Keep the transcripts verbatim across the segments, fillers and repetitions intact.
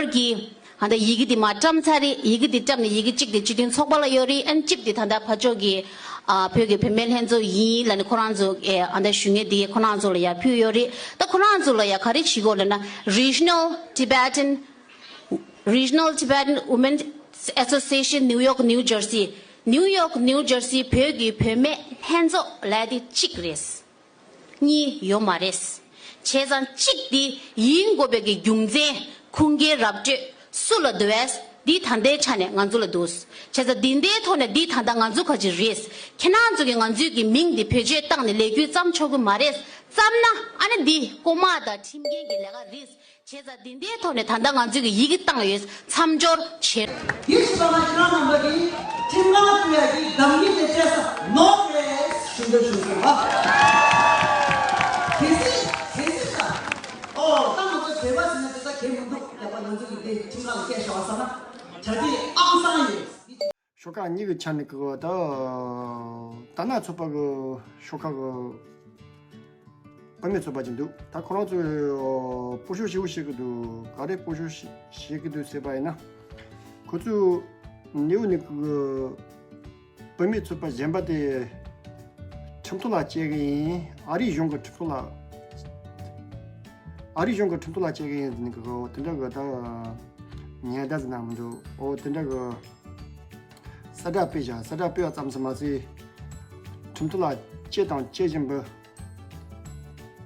ལོ་ཡར་གྱི་ཨ་ད་ཡི་གེ་དེ་མར་བཀྲམ་ཚར་རེད། ཡི་གེ་དེ་བཀྲམ་ནས་ཡི་གེ་གཅིག་དེ་སྤྱི་མཐུན་ཚོགས་པ་ལ་ཡོད་རེད། ཨན་གཅིག་དེ་ད་ལྟ་ཕར་ཕྱོགས་ཀྱི་ཨ་བོད་ཀྱི་བུད་མེད་ལྷན་ཚོགས་ཡིན་ལབ་ནས་ཁོ་རང་ཚོ་ཨེ་ཨ་ད་ཞུ་མཁན་དེ་ཁོ་རང་ཚོ་ལ་ཡར་ཕུལ་ཡོད་རེད། ད་ཁོ་རང་ཚོ་ལ་ཡར་ག་རེ་བྱེད་དགོས་ལབ་ན། Regional Tibetan Regional Tibetan Women Association New York New Jersey, New York New Jersey བོད་ཀྱི་བུད་མེད་ལྷན་ཚོགས་ལབ་དེ་གཅིག་རེད། གཉིས་ཡོད་མ་རེད། བྱས་ཙང་གཅིག་འདི་ཡིན་དགོས་པའི་གི་རྒྱུ་མཚན་ཁུངས་སྐྱེལ་ར་སྤྲོད་སུ་ལ་འདུག་བས། འདི་ད་ལྟའི་ཆ་ནས་ང་ཚོ་ལ་འདུག་བྱས་ཙང་འདི་འདྲའི་ཐོག་ནས་འདི་ད་ལྟ་ང་ཚོ་ག་ཅིག་རེད། ཁྱེད་རང་ཚོ་གི་ང་ཚོའི་གི་མིང་འདི་བེད་སྤྱོད་བཏང་ནས་ལས་འགུལ་བརྩམས་ཆོག་གི་མ་རེད། བརྩམས་ན་ཨ་ནི་འདི་རྐུ་མ་དང་ཁྲིམས་འགལ་གྱི་ལས་ཀ་རེད། བྱས་ཙང་འདི་འདྲའི་ཐོག་ནས་ད་ལྟ་ང་ཚོས་ཀྱི་ཡི་གེ་བཏང་ཡོད། མཚམས་སྦྱོར་བྱེད། ཡིད་ཆེས་པ་ང་ཁྱེད་རང་རྣམ་པ་གིས་ཁྲིམས་ཁང་བཙུགས་ཡག་གི་འདང་ངེས་དེ་སྤྲད་ས་ནོར་རེད་ཞུ་འདོད་ཞུ་སོང་བ། གལ་སྲིད་གལ་སྲིད་ད་ཨོ་ད་ང་ཚོ་བོད་པ་ཟེར་ན་དེ་ད་གལ་མི་འདུག་ཡག་པ་ང་ཚོ་གི་དེ་ཁྲིམས་ཁང་ལ་སྐད་ཆ་བ་བསམ་ན་གྲ་སྒྲིག་ཨང་སང་ཡོད། ཤོག་ཁག་གཉིས་ཀྱི་ཆ་ནས་ཀྱི་ད་དར་ནག་ཚོགས་པ་གི་ཤོག་ཁག་གི་བུད་མེད་ཚོགས་པ་ཅིག་འདུག་ད་ཁོ་རང་ཚོས་སྤོ་ཤོག་ཞེ་པོ་བྱེད་ཀྱི་འདུག་ག་རེ་སྤོ་ཤོག་ཞེ་བྱེད་ཀྱི་འདུག་ཟེར་བ་ཡིན་ན། ཁོ་ཚོས་ནེའུ་ནི་ཀི་གི་བུད་མེད་ཚོགས་པ་གཞན་པ་དེ་ཁྲིམས་ཐོག་ལ་བཅད་གི་ཡིན། ཨ་རིའི་གཞུང་གི་ཁྲིམས་ཐོག་ལ་ཨ་རིའི་གཞུང་གི་ཁྲིམས་ཐོག་ལ་བཅད་གི་ཡིན་ཟེར་ནས་ཀྱི་དེ་འདྲ་གི་ད་ཉེས་ད་ཟེར་ན་མི་འདུག་ཨོ་དེ་འདྲ་གི་གསལ་བསྒྲགས་སྤེལ་བཞག་གསལ་བསྒྲགས་སྤེལ་བ་ཙམ་ཟིན་མ་ཟད། ཁྲིམས་ཐོག་ལ་བཅད་དང་བཅད་བཞིན་པའི།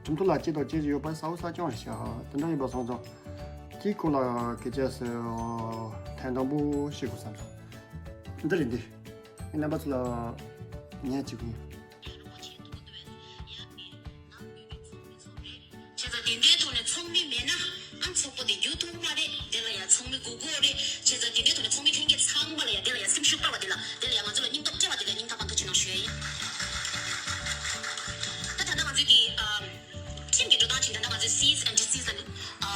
ཁྲིམས་ཐོག་ལ་བཅད་དང་བཅད་བཞིན་ཡོད་པ་གསལ་པོ་གསལ་རྐྱང་རེད་ཤག་དེ་འདྲ་ཡིན་པ་སོང་ཙང་། དེའི་སྐོར་ལ་སྐད་ཆ་ཟེར་ཐེངས་དང་པོ་བཤད་དགོས་བསམ་སོང་། འདི་རེད་འདི། ངས་རྣམ་པ་ཚོ་ལ་ཉན་བྱེད་ཀྱི་ཡིན། བྱས་ཙང་དེ་འདྲའི་ཐོག་ནས་ཚོགས་མི་མེད་ན་ཨ་ཚོགས་པ་དེ་འགྱུར་ཐུབ་མ་རེད། དེ་ལ་ཡང་ཚོགས་མི་དགོས་དགོས་རེད། བྱས་ཙང་དེ་འདྲའི་ཐོག་ནས་ཚོགས་མི་ལྷན་རྒྱས་ཚང་མ་ལ་ཡང་དེ་ལ་ཡང་སེམས་ཤུགས་སྤར་བ་དེ་ལ་དེ་ལ་ཡང་ང་ཚོ་ལ་སྙིང་སྟོབས་སྐྱེ་བ་དེ་ལ་སྙིང་ཐག་པ་ཐུགས་ཆེ་གནང་ཞུ་ཡ་ཡིན། ད་ད་ལྟ་ང་ཚོས་ཀྱི་ཨ་ཁྲིམས་ཀྱི་འགྲོ་སྟངས་ཅིག་ད་ལྟ་ང་ཚོས་སིས་ཨེན་ཌི་སིས་ལ་ཨ་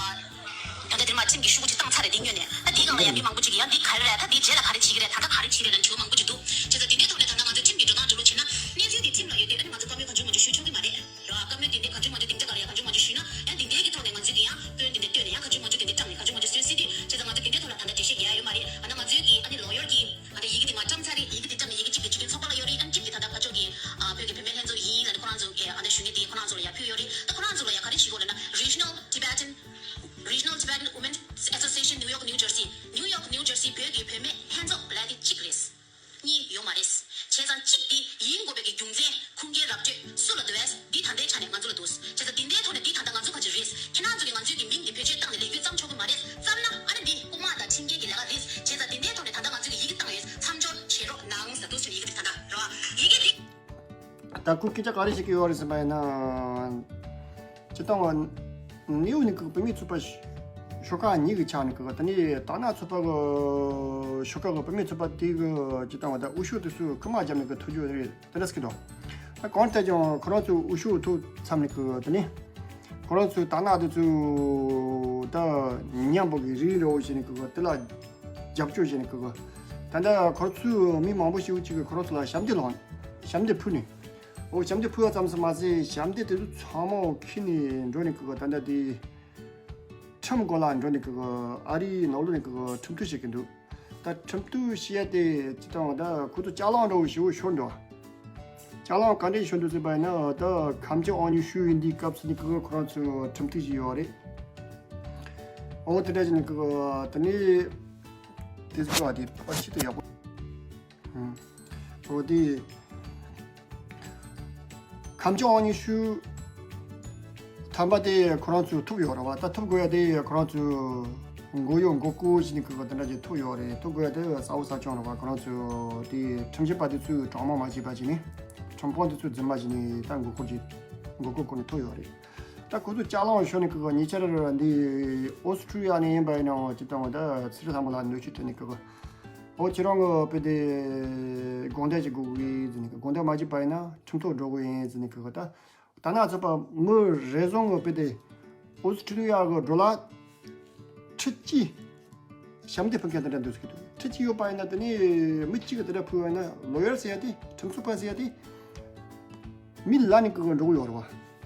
ད་ལྟ་དེར་མ་ཁྲིམས་ཀྱི་ཤོག་བུ་ཅིག་བཏང་ཚར་རེད། དེ་སྔོན་ནས་ད་དེའི་སྒང་ལ་ཡང་མི་མང་པོ་ཅིག་གིས་ཡང་འདི་ག་རེ་རེད། ད་འདིའི་རྗེས་ལ་ག་རེ་བྱེད་ཀྱི་རེད། ད་ལྟ་ག་རེ་བྱེད་ཀྱི་རེད་ལབ་དྲི་བ་མང་པོ་ཅིག་འདུག་བྱས་ཙང་དེ་འདྲའི་ཐོག་ནས་ད་ལྟ་ང་ཚོས་ཁྲིམས་ཀྱི་འགྲོ་སྟངས་འགྲོ་ལུགས་བྱས་ན་གནས་ཚུལ་དེ་ཁྲིམས་ལ་ཡོད་དུས་ཨ་ནི་ང་ཚོ་བཀའ་མོལ་གང་བྱུང་མང་བྱུང་ཞུ་ཆོག་གི་མ་རེད། རེད་བ། བཀའ་མོལ་དེ་འདྲའི་གང་བྱུང་མང་བྱུང་དེ་འདྲ་ག་རེ་ཡ་གང་བྱུང་མང་བྱུང་ཞུས་ན་ཡང་དེ་འདྲའི་གི་ཐོག་ནས་ང་ཚོས་དེ་ཡང་དོན་དེ་འདྲ་བཏོན་ནས་ཡང་གང་བྱུང་མང་བྱུང་དེ་འདྲ་བཀྲམ་ནས་གང་བྱུང་མང་བྱུང་བཏོན་སྲིད་དུས། བྱས་ཙང་ང་ཚོས་དེ་འདྲའི་ཐོག་ལ་ད་ལྟ་འགྲེལ་བཤད་རྒྱག་ཡ་ཡོད་མ་རེད། ཨ་ནི་ང་ཚོའི་གི་ཨ་ནི་ལོ་ཡར་གི་ཨ་ནི་ཡི་གེ་དེ་མར་བཀྲམ་ཚར་རེད། ཡི་གེ་དེ་བཀྲམ་ནས་ཡི་གེ་གཅིག་དེ་སྤྱི་མཐུན་ཚོགས་པ་ལ་ཡོད་རེད། ཨ་ནི་གཅིག་དེ་ད་ལྟ་ཕར་ཕྱོགས་གི་ཨ་བོད་ཀྱི་བུད་མེད་ལྷན་ཚོགས་ཡིན་ལབ་ནས་ཁོ་རང་ཚོ་ཨ་ཨ་ནི་ཞུ་མཁན་དེ་ཁོ་རང་ཚོ་ལ་ཡ་ཕུལ་ཡོད་རེད། ད་ཁོ་རང་ཚོ་ལ་ཡ་ག་རེ་བྱེད་དགོས་ལབ་ན་Regional Tibetan Regional Tibetan Women Association New York New Jersey, New York New Jersey བོད་ཀྱི་བུད་མེད་ལྷན་ཚོགས་ལབ་དེ་གཅིག་རེད། གཉིས་ཡོད་མ་རེད། བྱས་ཙང་གཅིག་འདི་ཡིན་དགོས་པའི་གི་རྒྱུ་མཚན་ཁུངས་སྐྱེལ་ར་སྤྲོད་སུ་ལ་འདུག་བས། འདི་ད་ལྟའི་ཆ་ནས་ང་ཚོ་ལ་འདུག་བྱས་ཙང་འདི་འདྲའི་ཐོག་ནས་འདི་ད་ལྟ་ང་ཚོ་ག་ཅིག་རེད། ཁྱེད་རང་ཚོ་གི་ང་ཚོའི་གི་མིང་འདི་བེད་སྤྱོད་བཏང་ནས་ལས་འགུལ་བརྩམས་ཆོག་གི་མ་རེད། བརྩམས་ན་ཨ་ནི་འདི་རྐུ་མ་དང་ཁྲིམས་འགལ་གྱི་ལས་ཀ་རེད། བྱས་ཙང་འདི་འདྲའི་ཐོག་ནས་ད་ལྟ་ང་ཚོས་ཀྱི་ཡི་གེ་བཏང་ཡོད། མཚམས་སྦྱོར་བྱེད་རོགས་གནང་ཟེར་འདུག་ཟེར་ཡི་གེ་འདི་ད་ལྟ་རེད་བ། ཡི་གེ་འདི། ད་ཁོ་སྐད་ཆ་ག་རེ་བཤད་ཀྱི་ཡོད་རེད་ཟེར་བ་ཡིན་ན། སྤྱིར་བཏང་བ། ནེའུ་ནི་ཀི་བུད་མེད་ཚོགས་པ་ཤོག་ཁག་གཉིས་ཀྱི་ཆ་ནས་ཀི་ད་ནི་དར་ནག་ཚོགས་པ་གི་ཤོག་ཁག་གི་བུད་མེད་ཚོགས་པ་དེ་གི་སྤྱིར་བཏང་བ་ད་འུ་ཤོག་དེ་ཚོས་རྐུ་མ་བརྒྱབ་ནས་ཀི་ཐུག་རྒྱུ་རེད་དེ་འདྲ་ཟེར་གི་འདུག་ད་གང་ལྟར་ཀྱང་ཁོ་རང་ཚོས་འུ་ཤོག་ཐུག་མཚམས་ནས་ཀི་ད་ནི་ཁོ་རང་ཚོས་དར་ནག་དེ་ཚོ་ད་མཉམ་པོ་གི་རིགས་རེ་བོ་བྱས་ནས་ཀི་དེ་ལ་རྒྱབ་སྐྱོར་བྱས་ནས་ཀི་ད་ལྟ་ཁོ་ཚོས་མི་མང་པོ་ཞིག་ཅིག་གི་ཁོ་རང་ཚོ་ལ་ཞབས་འདེགས་ལངས་ཞབས་འདེགས་ཕུལ་ནས། འོ་ཞབས་འདེགས་ཕུལ་བ་ཙམ་ཞིག་མ་ཟད་ཞབས་འདེགས་དེ་ཚོ་ཚང་མ་འཁྱེར་ནས་འགྲོ་ནས་ཀི་ད་ལྟ་དེ་ཁྲིམས་སྐོར་ལ་འགྲོ་ནས་ཀི་ཨ་རིའི་ནང་ལོགས་ནས་ཀི་ཁྲིམས་གཏུག་བྱེད་ཀྱི་འདུག་ད་ཁྲིམས་གཏུག་བྱེད་ཡ་དེ་སྤྱིར་བཏང་ད་ཁོ་ཚོ་ཅ་ལག་འདྲ་བོ་ཞེ་པོ་ཤོར་འདུག་ཅ་ལག་ག་འདྲས་ཤོར་འདུག་ཟེར་བ་ཡིན་ན་ད་ཁམས་ལྕགས་དབང་ཉི་ཤུ་ཡིན་དུས་སྐབས་སུ་ནས་ཀི་ཁོ་རང་ཚོ་ཁྲིམས་གཏུག་བྱས་ཡོད་རེད། འོ་དེ་འདྲ་བྱས་ནས་ཀི་དེ་ནས་དེ་ཚོ་ཀི་དེ་ཕ་ཆེད་དུ་ཡག་པོ། འོ་དེ། ཁམས་ལྕགས་དབང་ཉི་ཤུ། ཐམ་པ་དེ་ཁོ་རང་ཚོས་ཐུབ་ཡོད་རེད་བ། ད་ཐུབ་དགོས་ཡ་དེ་ཁོ་རང་ཚོས་མགོ་གཡོག་མགོ་སྐོར་བྱས་ནས་ཀི་དེ་འདྲ་ཅིག་ཐུབ་ཡོད་རེད། ཐུབ་དགོས་ཡ་དེ་གསལ་པོ་གསལ་རྐྱང་རེད་བ། ཁོ་རང་ཚོས་དེ་ཁྲིམས་ཞིབ་པ་དེ་ཚོས་དྲང་མོ་མ་བྱས་པ་བྱས་ནས་ཁྲིམས་དཔོན་དེ་ཚོས་རྫུན་མ་བྱས་ནས་ད་མགོ་སྐོར་གྱི་མགོ་སྐོར་བསྐོར་ནས་ཐུབ་ཡོད་རེད། ད་ཁོ་ཚོས་ཅ་ལག་ཤོར་ནས་ཀི་ཉེ་ཆར་འདི་ཨོ་སི་ཁྲུ་ལི་ཡ་ནས་ཡིན་པ་ཡིན་ནའང་སྤྱིར་བཏང་ད་ཚེ་རིང་ལྷ་མོ་ལ་གནོན་ཤུགས་ཐེབས་ནས་ཀི། ཨོ་ཁྱེད་རང་གི་དཔེ་དེ་དགོངས་དག་ཅིག་དགོས་ཀྱི་ཟེར་ནས་ཀི་དགོངས་དག་མ་བྱས་པ་ཡིན་ན་ཁྲིམས་ཐོག་འགྲོ་དགོས་ཡིན་ཟེར་ནས་ཀི་ད་དར་ནག་ཚོགས་པ་མི་རེ་ཟུང་གི་དཔེ་དེ་ཨོ་སི་ཁྲུ་ལི་ཡ་གི་ཌོ་ལར་ཁྲི་གཅིག་ཞབས་འདེགས་ཕུལ་མཁན་དེ་འདྲ་འདུག་ཟེར་གི་འདུག་ཁྲི་གཅིག་ཡོད་པ་ཡིན་ན་དེ་ནས་མི་གཅིག་གི་དེ་འདྲ་ཕུལ་བ་ཡིན་ན་ལོ་ཡར་ཟེར་ཡ་དེ་ཁྲིམས་རྩོད་པ་ཟེར་ཡ་དེ། མི་ལ་ནི་ཀི་འགྲོ་གི་ཡོད་རེད་བ།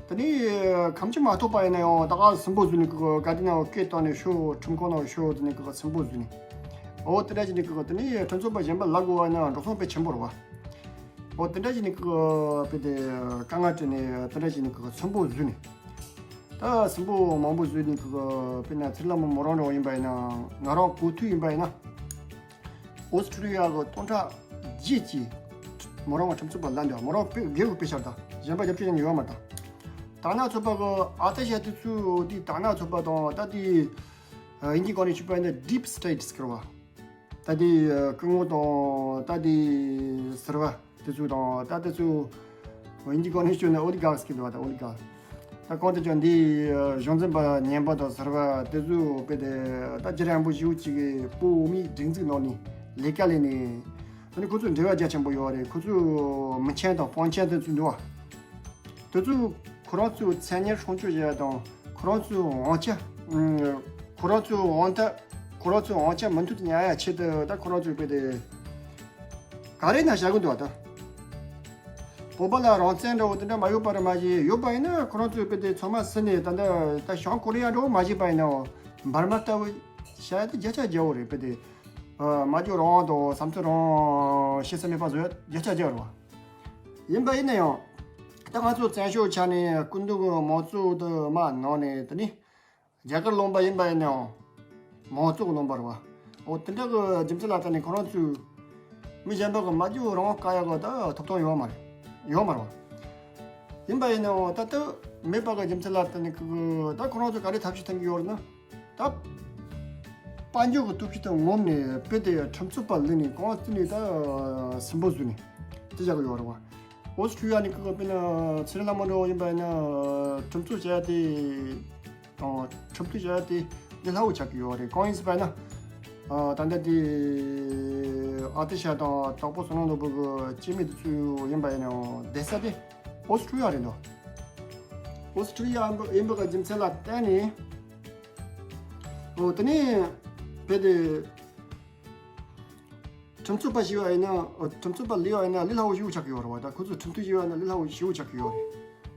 ད་ དེ་ནས་ཁམས་ཆུ་མ་ཐོབ་པ་ཡིན་ན་ཡང་ད་ག་སུན་པོ་བཟོས་ནས་ཀི་ག་དེ་ན་སྐད་བཏང་ནས་ཤོག་ཁྲིམས་ཁང་ནང་ཤོག་དེ་ནས་ཀི་སུན་པོ་བཟོས་ནས། འོ་དེ་འདྲ་བྱས་ནས་ཀི་དེ་ནས་ཁྲིམས་རྩོད་པ་གཞན་པ་ལབ་དགོས་པ་ཡིན་ན་འགྲོ་སོང་དཔེ་ཆེན་པོ་རེད་བ། འོ་དེ་འདྲ་བྱས་ནས་ཀི་དཔེ་དེ་དཀའ་ངལ་འཕྲད་ནས་དེ་འདྲ་བྱས་ནས་ཀི་སུན་པོ་བཟོས་ནས། ད་སུན་པོ་མང་པོ་བཟོས་ནས་ཀི་དཔེར་ན་ཚེ་རིང་ལྷ་མོ་མོ་རང་འདྲ་བོ་ཡིན་པ་ཡིན་ན་ང་རང་གོ་ཐོས་ཡིན་པ་ཡིན་ན། ཨོ་སི་ཁྲུ་ལི་ཡ་གི་སྟོང་ཕྲག་བརྒྱད་ཀྱིས་མོ་རང་ཁྲིམས་རྩོད་པ་ལབ་འདུག་མོ་རང་དཔེ་རྒྱལ་གི་དཔེ་ཤར་དང་གཞན་པ་རྒྱབ་སྐྱོར་ཡང་ཡོད་མ་དང་། དར་ནག་ཚོགས་པ་གི་ཨ་ཏི་ཤ་དེ་ཚོ་དེ་དར་ནག་ཚོགས་པ་དང་ད་དེ་དབྱིན་ཇི་སྐོར་ནས་ཞུས་པ་ཡིན་ན་deep state ཟེར་བ། ད་དེ་སྐུ་ངོ་དང་ད་དེ་ཟེར་བ་དེ་ཚོ་དང་ད་དེ་ཚོ་དབྱིན་ཇི་སྐོར་ནས་ཞུས་ན་oligarchs ཟེར་གི་འདུག་བ། ད་oligarch ད་གང་ལྟར་ཀྱང་འདི་གཞུང་འཛིན་པ་ཉན་པ་དང་ཟེར་བ་དེ་ཚོ་དཔེ་དེ་ད་རྒྱ་རམ་པོ་ཞེ་པོ་ཅིག་གི་བོད་མིའི་སྒྲིག་འཛུགས་ནང་ནས་ལས་ཀ་ལས་ནས། ཨ་ནི་ཁོ་ཚོ་འབྲེལ་བ་རྒྱ་ཆེན་པོ་ཡོད་རེད། ཁོ་ཚོ་མི་ཆེན་དང་དཔོན་ཆེན་དེ་ཚོ་འདུག་བ། དེ་ཚོ་ཁོ་རང་ཚོའི་མཚན་སྙན་སྲུང་སྐྱོབ་བྱེད་ཡ་དང་ཁོ་རང་ཚོའི་དབང་ཆ། ཁོ་རང་ཚོའི་དབང་ཐང་། ཁོ་རང་ཚོའི་དབང་ཆ་མུ་མཐུད་དུ་ཉར་ཡ་ཆེད་དུ་ད་ཁོ་རང་ཚོའི་དཔེ་དེ་ག་རེ་ན་བཞག་གི་འདུག་བ་ད། བོད་པ་ལ་རང་བཙན་འདྲ་བོ་དེ་འདྲ་མ་ཡོད་པ་རེད་མ་གཞི་ཡོད་པ་ཡིན་ན་ཁོ་རང་ཚོའི་དཔེ་དེ་ཚང་མ་ཟིན་ནས་ད་ལྟ་ད་བྱང་ཀོ་རི་ཡ་འདྲ་བོ་མ་བྱས་པ་ཡིན་ན་འབར་མ་ལྟ་བུ་བྱ་ཡ་དེ་བརྒྱ་ཆ་བརྒྱ་བོ་རེད། དཔེ་དེ་སྨྲ་བརྗོད་རང་དབང་དང་བསམ་ཚུལ་རང་བཤད་ས་མེད་པ་བཟོ་ཡ་བརྒྱ་ཆ་བརྒྱ་རེད་བ། ཡིན་པ་ཡིན་ན་ཡང་ད་ང་ཚོ་བཙན་བྱོལ་ཆ་ནས་སྐུ་མདུན་གྱི་མང་གཙོ་དུ་མ་ནང་ནས་དེ་ནི། རྒྱ་གར་ལུང་པ་ཡིན་པ་ཡིན་ནའང་མང་གཙོ་གི་ལུང་པ་རེད་བ། འོ་དེ་འདྲ་གི་རྒྱུ་མཚན་ལ་བརྟེན་ནས་ཁོ་རང་ཚོས་མི་གཞན་པ་གི་སྨྲ་བརྗོད་རང་དབང་བཀག་ཡག་གི་ད་ཐོབ་ཐང་ཡོད་མ་རེད། ཡོད་མ་རེད་བ། ཡིན་པ་ཡིན་ནའང་ད་ལྟ་མེད་པ་གི་རྒྱུ་མཚན་ལ་བརྟེན་ནས་ཁོ་གི་ད་ཁོ་རང་ཚོས་ག་རེ་ཐབས་ཤེས་བཏོན་གྱི་ཡོད་རེད་ན། ད་དཔལ་འབྱོར་གྱི་སྟོབས་ཤུགས་དང་ངོམ་ནས་དཔེ་དེ་ཁྲིམས་རྩོད་པ་ལེན་ནས་གང་བརྩིས་ནས་ད་སུན་པོ་བཟོས་ནས་དེ་བཞག་གི་ཡོད་རེད་བ། ཨོ་སི་ཁྲུ་ལི་ཡ་ནས་ཁོ་གི་དཔེར་ན་ཚེ་རིང་ལྷ་མོ་འདྲ་བོ་ཡིན་པ་ཡིན་ན་ཁྲིམས་རྩོད་བྱ་ཡ་དེ། དང་ཁྲིམས་གཏུག་བྱ་ཡ་དེ་འདི་སླ་བོ་ཆགས་ཀྱི་ཡོད་རེད། གང་ཡིན་ཟེར་བ་ན། ཨ་ད་ལྟ་དེ་ཨ་ཏི་ཤ་དང་དྭགས་པོ་བསོད་ནམས་ནོར་བུ་གི་སྐྱེ་དམན་དེ་ཚོ་ཡིན་པ་ཡིན་ནའང་བསྡད་ས་དེ་ཨོ་སི་ཁྲུ་ལི་ཡ་རེད་འདུག་ཨོ་སི་ཁྲུ་ལི་ཡ་ཡིན་པ་ཡིན་པ་གི་རྒྱུ་མཚན་ལ་བརྟེན་ནས། ཨོ་དེ་ནས་བོད་དེ། ཁྲིམས་རྩོད་པ་ཞིག་ཡོད་ཡིན་ན། ཁྲིམས་རྩོད་པ་ལས་ཡོད་ཡིན་ན་ལས་སླ་བོ་ཞིག་ཆགས་ཀྱི་ཡོད་རེད་བ། ད་ཁོ་ཚོ་ཁྲིམས་མཐུན་ཞིག་ཡོད་ཡིན་ན་ལས་སླ་བོ་ཞིག་ཆགས་ཀྱི་ཡོད་རེད།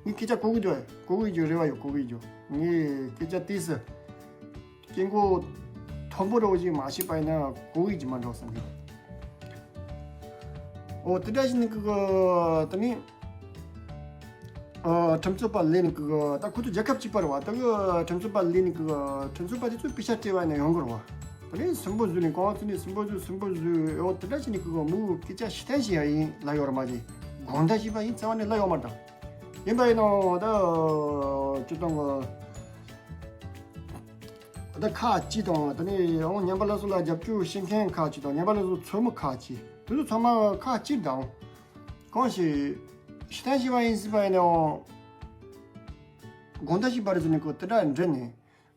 ངས་སྐད་ཆ་གོ་གི་འདུག་གོ་གི་འདུག་རེ་བ་ཡོད། གོ་གི་འདུག་ངས་སྐད་ཆ་ཏིས་སྐད་མགོ་མཐོན་པོ་རེ་བ་ཞིག་མ་བཤད་པ་ཡིན་ན་གོ་གི་འདུག་མ་འགྲོ་བསམ་གི། ཨོ་དེ་འདྲ་ཞིག་ནི་ཀི་ཀི་དེ་ནི། ཨ་ཁྲིམས་རྩོད་པ་ལས་ནི་ཀི་ཀི་ད་ཁོ་ཚོ་རྒྱལ་ཁབ་གཅིག་པ་རེད་བ། ད་ཀི་ཁྲིམས་རྩོད་པ་ལས་ནི་ཀི་ཀི་ཁྲིམས་རྩོད་པ་དེ་ཚོས་པེ་ཤ་སྤྲད་པ་ཡིན་ན་ཡོང་གི་རེད་བ། དེ་ནས་སུན་པོ་བཟོས་ནས་གང་ཚོད་ནས་སུན་པོ་བཟོས་སུན་པོ་བཟོས། ཨོ་དེ་འདྲ་ཞིག་ནི་ཀི་ཀི་མུ་སྐད་ཆ་ཞིག་བསྟན་ཞིག་ཡ་ཡིན་ལ་ཡོད་རེད་མ་གཞི། དགོང་དག་ཞིག་པ་ཡིན་རྩ་བ་ནས་ལ་ཡོད་མ་རེད་ད། ཡིན་པ་ཡིན་ནའང་ད་སྤྱིར་བཏང་གི་ད་ཁག་ཅིག་དང་དེ་ནས་ཨོ་ཉན་པ་ལ་སོགས་ལ་རྒྱབ་སྐྱོར་བྱེད་མཁན་ཁག་ཅིག་དང་ཉན་པ་ལ་སོགས་ཚོགས་མི་ཁག་ཅིག་དེ་ཚོ་ཚང་མ་ཁག་ཅིག་དང་། གང་ཞིག་ཤི་ཐན་ཞི་བ་ཡིན་སྲིད་པ་ཡིན་ནའང་། དགོང་དག་ཞིག་པ་རེད་ཟེར་ནས་ཁོ་དེ་འདྲ་འདྲི་ནས་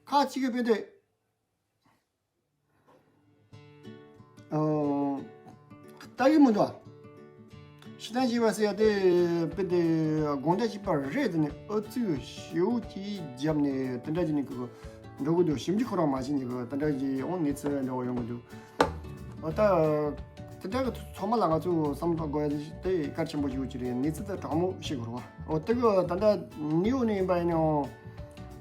ཁ་གཅིག་གི་དཔེ་དེ། ལྟ་གི་མི་འདུག་ཤི་ཐན་ཞི་བ་ཟེར་ཡ་དེ་དཔེ་དེ་དགོང་དག་ཞིག་པ་རེད་ཟེར་ནས་ཨ་ཙི་ཞེ་པོ་ཅིག་བརྒྱབ་ནས་དེ་འདྲ་བྱས་ནས་ཁོ་འགྲོ་གི་འདུག་ཞིབ་འཇུག་ཁོ་རང་མ་བྱས་ནས་ཁོ་དེ་འདྲ་ཞིག་འོང་གནས་ཚུལ་འདྲ་བོ་ཡོང་གི་འདུག་ཨོ་ད། དེ་འདྲ་གི་ཚང་མ་ལ་ང་ཚོ་བསམ་བློ་དགོས་ཡ་དེ་གལ་ཆེན་པོ་ཞིག་ཡོད་ཀྱི་རེད། གནས་ཚུལ་དེ་དྲང་མོ་ཤེས་དགོས་རེད་བ། ཨོ་དེ་གི་ད་ལྟ་ནིའུ་ནས་ཡིན་པ་ཡིན་ནའང་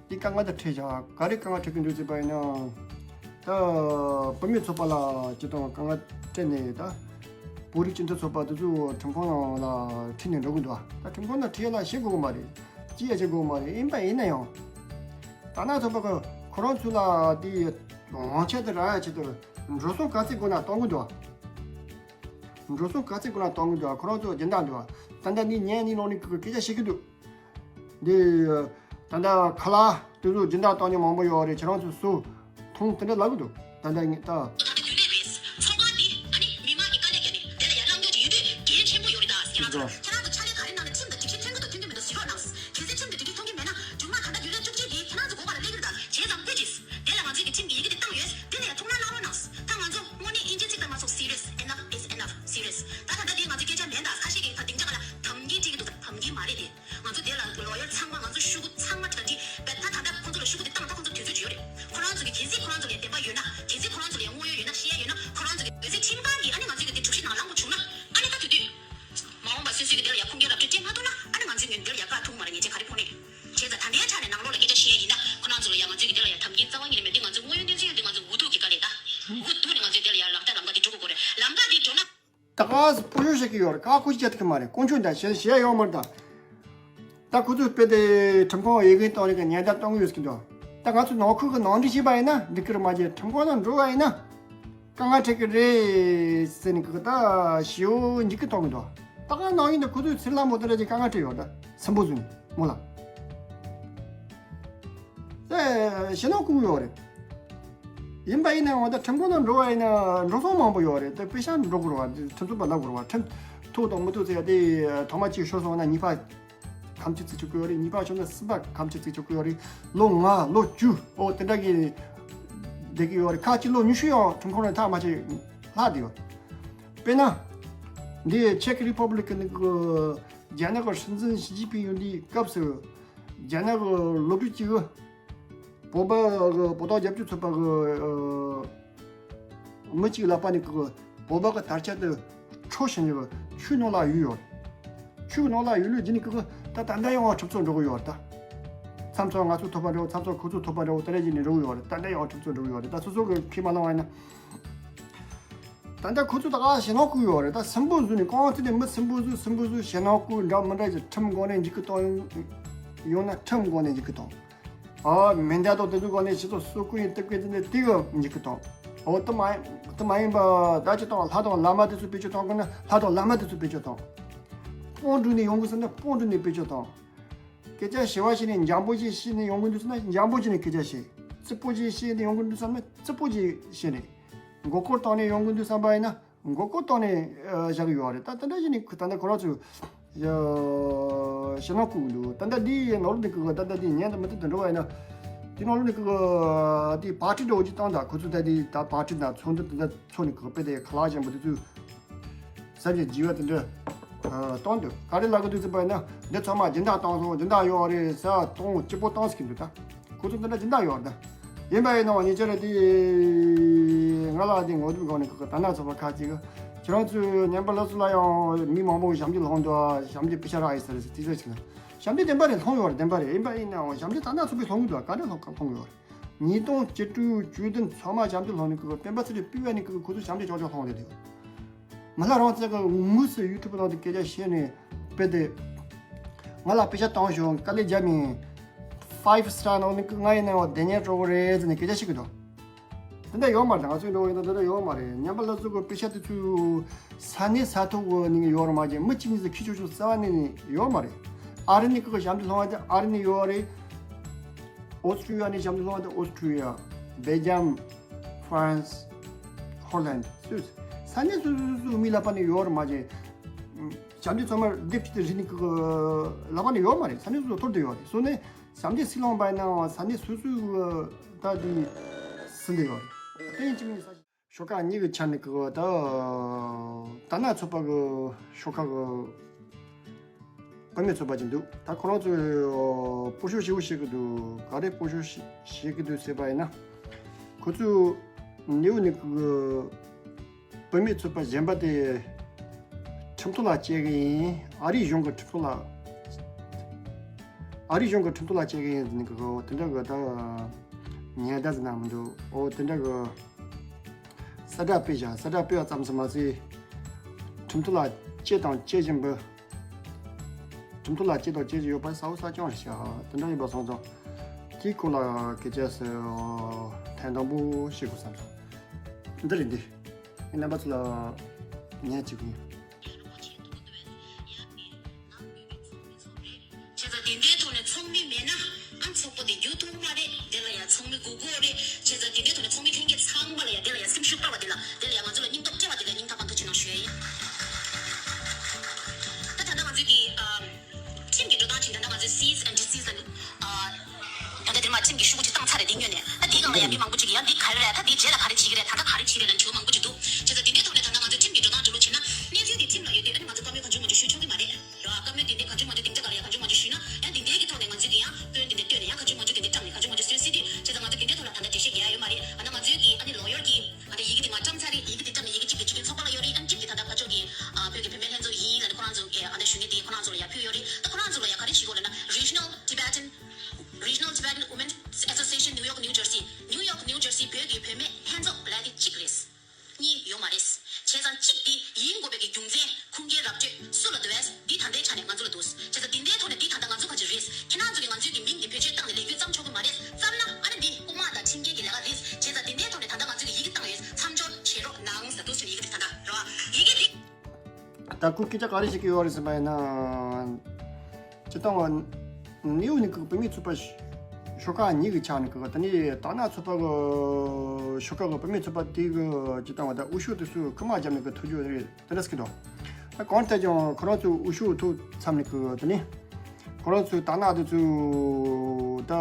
དེ་དཀའ་ངལ་དེ་འཕྲད་བཞག་ག་རེ་དཀའ་ངལ་འཕྲད་ཀྱི་འདུག་ཟེར་བ་ཡིན་ནའང་ད་བུད་མེད་ཚོགས་པ་ལ་སྤྱིར་བཏང་དཀའ་ངལ་འཕྲད་ནས་ད་བོད་རིགས་སྤྱི་མཐུན་ཚོགས་པ་དེ་ཚོ་ཁྲིམས་ཁང་ནང་ལ་ཁྲིད་ནས་འགྲོ་གི་འདུག་ད་ཁྲིམས་ཁང་ནང་ཁྲིད་ཡ་ལ་ཞེད་དགོས་གི་མ་རེད། ཅི་ཡ་བྱེད་དགོས་མ་རེད། ཡིན་པ་ཡིན་ན་ཡང་། ད་ན་ཐོབ་པ་གི་ཁོ་རང་ཚོ་ལ་དེ་དབང་ཆ་དེ་རག་ཡ་ཆེད་དུ་འགྲོ་སོང་ག་ཚད་དགོས་ན་གཏོང་གི་འདུག་འགྲོ་སོང་ག་ཚད་དགོས་ན་གཏོང་གི་འདུག་ཁོ་རང་ཚོ་སྦྱིན་བདག་འདུག་ད་ལྟ་ནི་ཉན་ནི་ནང་ནས་སྐད་ཆ་བཤད་ཀྱི་འདུག་འདི། ད་ལྟ་ཁ་ལག་དེ་ཚོ་སྦྱིན་བདག་གཏོང་མཁན་མང་པོ་ཡོད་རེད། ཁྱེད་རང་ཚོ་སུ་མཐོང་དེ་འདྲ་ལབ་གི་འདུག་ད་ལྟ་ངས་ད། ད་ལྟ་རྒྱུན་ལས་རེད། ཚོང་ཁང་འདི་ཨ་ནི་མི་མང་གི་དཀའ་ལས་བརྒྱབ་ནས་དེ་ལ་ཡར་བླང་རྒྱུ་ཅིག་ཡོད་དུས་འགན་ཆེན་པོ་ཡོད་རེད་ད། ཁྱེད་རང་ཚོ་ཁྱེད་རང་ཚོ་ཕྱག་ལས་ག་རེ་གནང་ན་ཁྲིམས་དང་སྒྲིག་ཁྲིམས་མཐུན་གི་དང་མཐུན་གི་མི་འདུག་གཟིགས་རོགས་གནང་། གལ་སྲིད་ཁྲིམས་དེ་སྒྲིག་ཐོག་གི་མེད་ན་མཇུག་མ་ད་ལྟ་རྒྱུན་ལས་བཅུ་གཅིག་དེ་ཁྱེད་རང་ཚོ་དགོངས་པ་ལ་སླེབས་ཀྱི་རེད་ད། བྱས་ཙང་ཕུད་ཅིག་དེ་ལ་ང་ཚོས་ཀྱི་ཁྲིམས་ཀྱི་ཡི་གེ་དེ་བཏང་ཡོད། དེ་ལ་ཡང་ཐུགས་སྣང་གནང་རོགས་གནང་། ད་ང་ཚོ་དངོས་གནས་དབྱིན་ཇིའི་ཚིག་ལྟར་མ་སོང་serious, enough is enough, serious. ད་ད་ལྟ་དེ་ང་ཚོའི་སྐད་ཆ་མེད་ད། ཁ་ཤས་ཀྱིས་ད་སྡིངས་ཆ་སྒང་ལ་དམ་འཛིན་སྤྲད་ཀྱི་འདུག་ད་དམ་འཛིན་མ་རེད་དེ། ང་ཚོ་དེ་ལ་ལོ་ཡར་ཚང་མ་ང་ཚོ་ཤོག་གུ་ཚང་མ་གྲ་སྒྲིག་བྱས། ད་ད་ལྟ་ཁོང་ཚོ་ལ་ཤོག་གུ་དེ་བཏང་ད་ཁོང་ཚོ་དུས་ཚོད་ཅིག་ཡོད་རེད། ཁོ་རང་ཚོ་གི་གལ་སྲིད་ཁོ་རང་ཚོ་ལ་བདེན་པ་ཡོད་ན། གལ་སྲིད་ཁོ་རང་ཚོ་ལ་དངོས་ཡོད་ཡོད་ན། བཤད་ཡ་ཡོད་ན། ཁོ་རང་ཚོ་གི་གལ་སྲིད་ཁྲིམས་ཁང་གིས་ཨ་ནི་ང་ཚོའི་གི་དེ་གྲུ་བཞི་ནང་བླང་དགོས་བྱུང་ན། ཨ་ནི་ད་དེ་དུས་མ་འོངས་པ་སོ་སོའི་གི་ ད་ག་སྤོ་ཤོ་བྱེད་ཀྱི་ཡོད་རེད། ག་ཁོ་ཅི་བྱེད་ཐུབ་ཀྱི་མ་རེད། དཀོན་མཆོག་འདྲ་བྱེད་བྱེད་ཡོད་མ་རེད། ད་ད་ཁོ་ཚོས་དཔེ་དེ་ཁྲིམས་ཁང་འོས་འགན་གཏོང་རེས་ཀྱི་ཉེན་བརྡ་གཏོང་གི་ཡོད་ཟེར་གྱི་འདུག་ད་ང་ཚོ་ནང་ཁུལ་གྱི་ནང་འདྲེན་བྱས་པ་ཡིན་ན་འགྲིག་གི་རེད། མ་བྱས་ཁྲིམས་ཁང་ནང་འགྲོ་བ་ཡིན་ན་དཀའ་ངལ་འཕྲད་ཀྱི་རེད་ཟེར་ནས་ཀྱི་ད་ཞེ་པོ་འཇིགས་སྐུལ་གཏོང་གི་འདུག་ད་ག་ནང་བཞིན་དུ་ཁོ་ཚོས་ཚུར་ལ་མོ་དེ་འདྲ་ཅིག་དཀའ་ངལ་འཕྲད་ཡོད། ད་སུན་པོ་བཟོས་ནས་མོ་ལ། དེ་ཞེད་སྣང་སྐུལ་ཡོད་རེད། ཡིན་པ་ཡིན་ནའང་ད་ཁྲིམས་ཁང་ནང་འགྲོ་བ་ཡིན་ན་འགྲོ་སོང་མང་པོ་ཡོད་རེད། དེ་པེ་ཤ་འགྲོ་དགོས་རེད་བ། ཁྲིམས་རྩོད་པ་ལབ་དགོས་རེད་བ། ཁྲིམས་ཐོབ་དང་མི་ཐོབ་ཟེར་ཡ་དེ་ཐོག་མ་གཅིག་ཤོར་སོང་ན་གཉིས་པ་ཁམས་གཅིག་བརྩི་ཆོག་གི་ཡོད་རེད། གཉིས་པ་ཤོར་ན་གསུམ་པ་ཁམས་གཅིག་བརྩི་ཆོག་གི་ཡོད་རེད། ལོ་ལྔ་ལོ་བཅུ་ཨོ་དེ་འདྲ་གི་བསྡད་ཀྱི་ཡོད་རེད། ཁ་ཅིག་ལོ་ཉི་ཤུ་ཡང་ཁྲིམས་ཁང་ནས་ཐག་མ་ཆོད་ལྷག་བསྡད་ཡོད། དཔེར་ན་འདི་ཅེཀ་རི་པབ་ལིག་གི་ནི་གི་རྒྱ་ནག་གི་སྲིད་འཛིན་ཞི་ཅིན་ཕིང་ཡོད་དུས་སྐབས་སུ་རྒྱ་ནག་གི་སློབ་ཕྲུག་ཅིག་གིས་བོད་པ་གི་བོད་དོན་རྒྱབ་སྐྱོར་ཚོགས་པ་གི་མི་གཅིག་ལག་པ་ནས་གི་བོད་པ་གི་དར་ཆ་དེ་འཕྲོག་བྱས་ནས་གི་ཆུའི་ནང་ལ་གཡུགས་ཡོད། ཆུའི་ནང་ལ་གཡུགས་ལུས་རྗེས་ནས་གི་ད་ད་ལྟ་ཡང་ཁྲིམས་རྩོད་འགྲོ་གི་ཡོད་ད། མཚམས་མཚམས་ང་ཚོ་ཐོབ་པ་འདྲ་བོ། མཚམས་མཚམས་ཁོ་ཚོ་ཐོབ་པ་འདྲ་བོ། དེ་འདྲ་བྱས་ནས་འགྲོ་གི་ཡོད་རེད། ད་ལྟ་ཡང་ཁྲིམས་རྩོད་འགྲོ་གི་ཡོད་རེད། ད་སོ་སོ་གི་ཁས་མ་བླངས་པ་ཡིན་ན། ད་ལྟ་ཁོ་ཚོ་ད་ག་ཞེད་སྣང་སྐུལ་ཡོད་རེད། ད་སུན་པོ་བཟོས་ནས་གང་ཚེ་ནས་མི་སུན་པོ་བཟོས་སུན་པོ་བཟོས་ཞེད་སྣང་སྐུལ་འདྲ་མི་འདྲ་ཞིག་ཁྲིམས་སྒོ་ནས་འཇིགས་སྐུལ་གཏོང་ཡོང་ཡོང་ན་ཁྲིམས་སྒོ་ནས་འཇིགས་སྐུལ་གཏོང་། ཨ་མེ་མདའ་དང་དེ་ཚོའི་སྒོ་ནས་ཕྱི་ཚོ་སོ་སྐུ་ཡིན་སྟབས་ཀྱི་དེ་ནས་དེ་གི་འཇིགས་སྐུལ་གཏོང་། ཨོ་དེ་མ་དེ་མ་ཡིན་པ་ད་ཅི་གཏོང་། ལྷ་དང་བླ་མ་དེ་ཚོ་བེད་སྤྱོད་གཏོང་དགོས་ན་ལྷ་དང་བླ་མ་དེ་ཚོ་བེད་སྤྱོད་གཏོང་། དཔུང་འགྲོས་ནས་ཡོང་གི་ཟེར་ན་དཔུང་འགྲོས་ནས་བེད་སྤྱོད་གཏོང་། སྐད་ཆ་ཞེ་བ་བཤད་ནས་འཇམ་པོ་ཅིག་བཤད་ནས་ཡོང་གི་འདུག་ཟེར་ན་འཇམ་པོ་ཅིག་ནས་སྐད་ཆ་བཤད། རྩུབ་པོ་ཅིག་བཤད་ནས་ཡོང་གི་འདུག་བསམ་ན་རྩུབ་པོ་ཅིག་བཤད་ནས། མགོ་སྐོར་བཏང་ནས་ཡོང་གི་འདུག་བསམ་པ་ཡིན་ན་མགོ་སྐོར་བཏང་ནས་ཨ་བཞག་གི་ཡོད་རེད། ད་དེ་འདྲ་བྱས་ནས་ད་ལྟ་ཁོ་རང་ཚོས་ཡ་ཞེད་སྣང་སྐུལ་གི་འདུག་ད་ལྟ་འདི་ནོར་འདུག་གི་ད་ལྟ་འདི་ཉན་དང་མི་ཐུབ་དུ་འགྲོ་བ་ཡིན་ན། འདི་ནོར་འདུག་གི་འདི་པར་ཊི་འདྲ་བོ་ཅིག་བཏང་དང་། ཁོ་ཚོས་ད་འདི་ད་པར་ཊི་དང་ཚོགས་འདུ་དེ་འདྲ་ཚོགས་ནས་གི་དཔེ་དེ་ཁ་ལག་ཅན་པོ་དེ་ཚོས། ཟབ་ཅིང་རྒྱས་པ་དེ་འདྲ་ཨ་གཏོང་འདུག་ག་རེ་ལབ་གི་འདུག་ཟེར་བ་ཡིན་ན། འདི་ཚང་མ་སྦྱིན་བདག་བཏང་སོང་། སྦྱིན་བདག་ཡོད་རེད་ཟེར་གཏོང་སྐྱིད་པོ་བཏང་ཟེར་གྱི་འདུག་ད་ཁོ་ཚོ་འདི་འདྲ་སྦྱིན་བདག་ཡོད་རེད། ད་ཡིན་པ་ཡིན་ནའང་ཉེ་ཆར་དེ་ང་ལ་དེ་ངོ་དེབ་སྒང་ནས་གི་དར་ནག་ཚོགས་པ་ཁག་ཅིག་གིས་ཁྱེད་རང་ཚོའི་ཉན་པ་ལ་སུ་ལ་ཡང་མི་མང་པོ་ཞབས་འདེགས་སློང་འདུག་ཞབས་འདེགས་པེ་ཤ་རག་ཡོད་ས་རེད་ཟེར་དེ་ཟེར་ཞིག་ལ། ཞབས་འདེགས་བདེན་པ་རེད། སློང་ཡོད་རེད། བདེན་པ་རེད། ཡིན་པ་ཡིན་ནའང་ཞབས་འདེགས་དར་ནག་ཚོགས་པས་སློང་གི་འདུག་ག་འདྲ་སློང་སློང་ཡོད་རེད། ཉིས་སྟོང་བཅུ་དྲུག་བཅུ་བདུན་ཚང་མ་ཞབས་འདེགས་སློང་ནས་གི་པེན་པ་སི་ཏི་སྤུས་པ་ནས་གི་ཁོ་ཚོ་ཞབས་འདེགས་ཅོག་ཅོག་སློང་བསྡད་དེ། མི་ལ་རང་ཚོ་གི་དངོས་སུ་ཡུ་ཊུབ་ནང་དུ་སྐད་ཆ་བཤད་ནས་དཔེ་དེ་ང་ལ་པེ་ཤ་བཏང་ཤོག་དཀའ་ལས་རྒྱབ་མིན། ཕའིབ་སི་ཊར་ནང་ནས་གི་ང་ཡིན་ནའང་བདེ་ཉལ་སྤྲོ་གི་རེད་ཟེར་ནས་སྐད་ཆ་བཤད་གི་འདུག་དེ་འདྲ་ཡོད་མ་རེད། ང་ཚོའི་འགྲོ་བ་ཡིན་ན་དེ་འདྲ་ཡོད་མ་རེད། ཉན་པ་ལ་སུ་གི་པེ་ཤ་དེ་ཚོའི་ས་གནས་ས་ཐོག་གི་ནས་ཡོད་རེད། མ་གཞི་མི་གཅིག་གཉིས་སུ་ཁྱི་ཆོ་ཆོ་རྩ་བ་ནས་ནས་ཡོད་མ་རེད། ཨ་རི་ནས་གི་ཞབས་འདེགས་སློང་བ་དེ་ཨ་རི་ནས་ཡོད་རེད། ཨོ་སི་ཁྲུ་ལི་ཡ་ནས་ཞབས་འདེགས་སློང་བ་དེ་ཨོ་སི་ཁྲུ་ལི་ཡ། སྦེལ་ཇམ། ཧྥ་རན་སི། ཧོ་ལན། སུད། ས་གནས་སོ་སོ་སོ་སོའི་མི་ལག་པ་ནས་ཡོད་རེད། མ་གཞི་ཞབས་འདེགས་ཚང་མ་སྡེབ་གཅིག་དེ་རིག་ནས་གི་ལག་པ་ནས་ཡོད་མ་རེད། ས་གནས་སོ་སོ་ཐོར་དུ་ཡོད་རེད། སོ་ནས་ཞབས་འདེགས་སུས་སློང་བ་ཡིན་ནའང་ས་གནས་སོ་སོའི་ད་དེ་ཟིན་དུ་ཡོད་རེད། དེ་ཡིན་གཅིག་མིན་གཅིག་ཤོག་ཁག་གཉིས་ཀྱི་ཆ་ནས་གི་ད་དར་ནག་ཚོགས་པ་གི་ཤོག་ཁག་གི་བུད་མེད་ཚོགས་པ་ཅིག་འདུག་ད་ཁོ་རང་ཚོས་སྤོ་ཤོག་ཞེ་པོ་བྱེད་ཀྱི་འདུག་ག་རེ་སྤོ་ཤོག་བྱེད་ཀྱི་འདུག་ཟེར་བ་ཡིན་ན། ཁོ་ཚོས་ནེའུ་ནི་གི་བུད་མེད་ཚོགས་པ་གཞན་པ་དེ་ཁྲིམས་ཐོག་ལ་བཅད་གི་ཡིན། ཨ་རིའི་གཞུང་གི་ཁྲིམས་ཐོག་ལ། ཨ་རིའི་གཞུང་གི་ཁྲིམས་ཐོག་ལ་བཅད་གི་ཡིན་ཟེར་ནས་གི་དེ་འདྲ་གི་ད་ཉེན་བརྡ་ཟེར་ན་མི་འདུག་ཨོ་དེ་འདྲ་གི་གསལ་བསྒྲགས་སྤེལ་བཞག་གསལ་བསྒྲགས་སྤེལ་བ་ཙམ་ཟིན་མ་ཟད། ཁྲིམས་ཐོག་ལ་བཅད་དང་བཅད་བཞིན་པའི། ཁྲིམས་ཐོག་ལ་བཅད་དང་བཅད་བཞིན་ཡོད་པ་གསལ་པོ་གསལ་རྐྱང་རེད་ཤག་དེ་འདྲ་ཡིན་པ་སོང་ཙང་། དེའི་སྐོར་ལ་སྐད་ཆ་ཟེར་ཐེངས་དང་པོ་བཤད་དགོས་བསམ་སོང་། འདི་རེད་འདི། ངས་རྣམ་པ་ཚོ་ལ་ཉན་བྱེད་ཀྱི་ཡིན། བྱས་ཙང་དེ་འདྲའི་ཐོག་ནས་ཚོགས་མི་མེད་ན་ཨ་ཚོགས་པ་དེ་རྒྱུག་ཐུབ་མ་རེད། དེ་ལ་ཡང་ཚོགས་མི་དགོས་ཀྱི་ཡོད་རེད། བྱས་ཙང་དེ་འདྲའི་ཐོག་ནས་ཚོགས་མི་ལྷན་རྒྱས་ཚང་མ་ལ་ཡང་དེ་ལ་ཡང་སེམས་ཤུགས་སྤར་བ་དེ་ལ་དེ་ལ་ཡང་ང་ཚོ་ལ་སྙིང་སྟོབས་སྤྲད་པ་དེ་ལ་སྙིང་ཐག་པ་ཐུགས་ཆེ་གནང་ཞུ་ཡ་ཡིན། ད་ད་ལྟ་ང་ཚོའི་གི་ཨ་ཁྲིམས་ཀྱི་འགྲོ་སྟངས་ཅིག་ད་ལྟ་ང་ཚོའི་སིས་ཨེན་ཌི་སིས་ལ་ནི་ཨ་ད་ལྟ་དེར་མ་ཁྲིམས་ཀྱི་ཤོག་གུ་ཅིག་བཏང་ཚར་རེད། དེ་སྔོན་ནས་ད་དེའི་སྒང་ལ་ཡང་མི་མང་པོ་ཅིག་གིས་ཡང་འདི་ག་རེ་རེད། ད་འདི་རྗེས་ལ་ག་རེ་བྱེད་ཀྱི་རེད། ད་ལྟ་ག་རེ་བྱེད་རེད་ལབ་དྲི་བ་མང་པོ་ཅིག་འདུག་བྱས་ཙང་དེ་འདྲའི་ཐོག་ནས་ད་ལྟ་ང་ཚོའི་ཁྲིམས་ཀྱི་འགྲོ་སྟངས་ཅིག་ལོ་བྱས་ན་གནས་ཚུལ་དེ་ཁྲིམས་ལ་ཡོད་དུས་ཨ་ནི་ང་ཚོ་བཀའ་མོལ་གང་བྱུང་མང་བྱུང་ཞུ་ཆོག་གི་མ་རེད། རེད་བ། བཀའ་མོལ་དེ་འདྲའི་གང་བྱུང་མང་བྱུང་སྡིངས་ཆ་སྒང་ལ་ཡང་གང་བྱུང་མང་བྱུང་ཞུས་ན་ཡང་འདི་འདྲའི་གི་ཐོག་ནས་ང་ཚོས་དེ་ཡང་སྐྱོན་དེ་འདྲ་བཏོན་ནས་ཡང་གང་བྱུང་མང་བྱུང་དེ་འདྲ་བཀྲམ་ནས་གང་བྱུང་མང་བྱུང་བཟོས་སྲིད་དུས་བྱས་ཙང་ང་ཚོ་དེ་འདྲའི་ཐོག་ལ་ད་ལྟ་འགྲེལ་བཤད་རྒྱག་ཡ་ཡོད་མ་རེད། ཨ་ན་ང་ཚོའི་གི་ཨ་ནི་ལོ་ཡར་གི་ཨ་ནི་ཡི་གེ་དེ་མར་བཀྲམ་ཚར་རེད། ཡི་གེ་དེ་བཀྲམ་ནས་ཡི་གེ་གཅིག་དེ་སྤྱི་མཐུན་ཚོགས་པ་ལ་ཡོད་རེད། ཨ་ནི་གཅིག་དེ་ད་ལྟ་ཕར་ཕྱོགས་གི་ཨ་བོད་ཀྱི་བུད་མེད་ལྷན་ཚོགས་ཡིན་ལབ་ནས་ཁོ་རང་ཚོ་གི་ཨ་ནི་ཞུ་མཁན་དེ་ཁོ་རང་ཚོ་ལ་ཡར་ཕུལ་ཡོད་རེད། ད་ཁོ་རང་ཚོ་ལ་ཡང་ག་རེ་བྱེད་དགོས་ལབ་ན་Regional Tibetan Regional Tibetan Women Association New York New Jersey New York New Jersey བོད་ཀྱི་བུད་མེད་ལྷན་ཚོགས་ལབ་དེ་གཅིག་རེད། ད་ཁོ་སྐད་ཆ་ག་རེ་བཤད་ཀྱི་ཡོད་རེད་ཟེར་བ་ཡིན་ན། སྤྱིར་བཏང་བ་ནེའུ་ནི་ཀི་བུད་མེད་ཚོགས་པ་ཤོག་ཁག་གཉིས་ཀྱི་ཆ་ནས་ཀི་ད་ནི་དར་ནག་ཚོགས་པ་གི་ཤོག་ཁག་གི་བུད་མེད་ཚོགས་པ་དེ་གི་སྤྱིར་བཏང་བ་ད་འུ་ཤོ་དེ་ཚོས་རྐུ་མ་བརྒྱབ་ནས་ཀི་ཐུག་རྒྱུ་རེད་དེ་འདྲ་ཟེར་གི་འདུག་ད་གང་ལྟར་ཀྱང་ཁོ་རང་ཚོས་འུ་ཤོ་ཐུག་མཚམས་ནས་ཀི་ད་ནི་ཁོ་རང་ཚོས་དར་ནག་དེ་ཚོས་ད་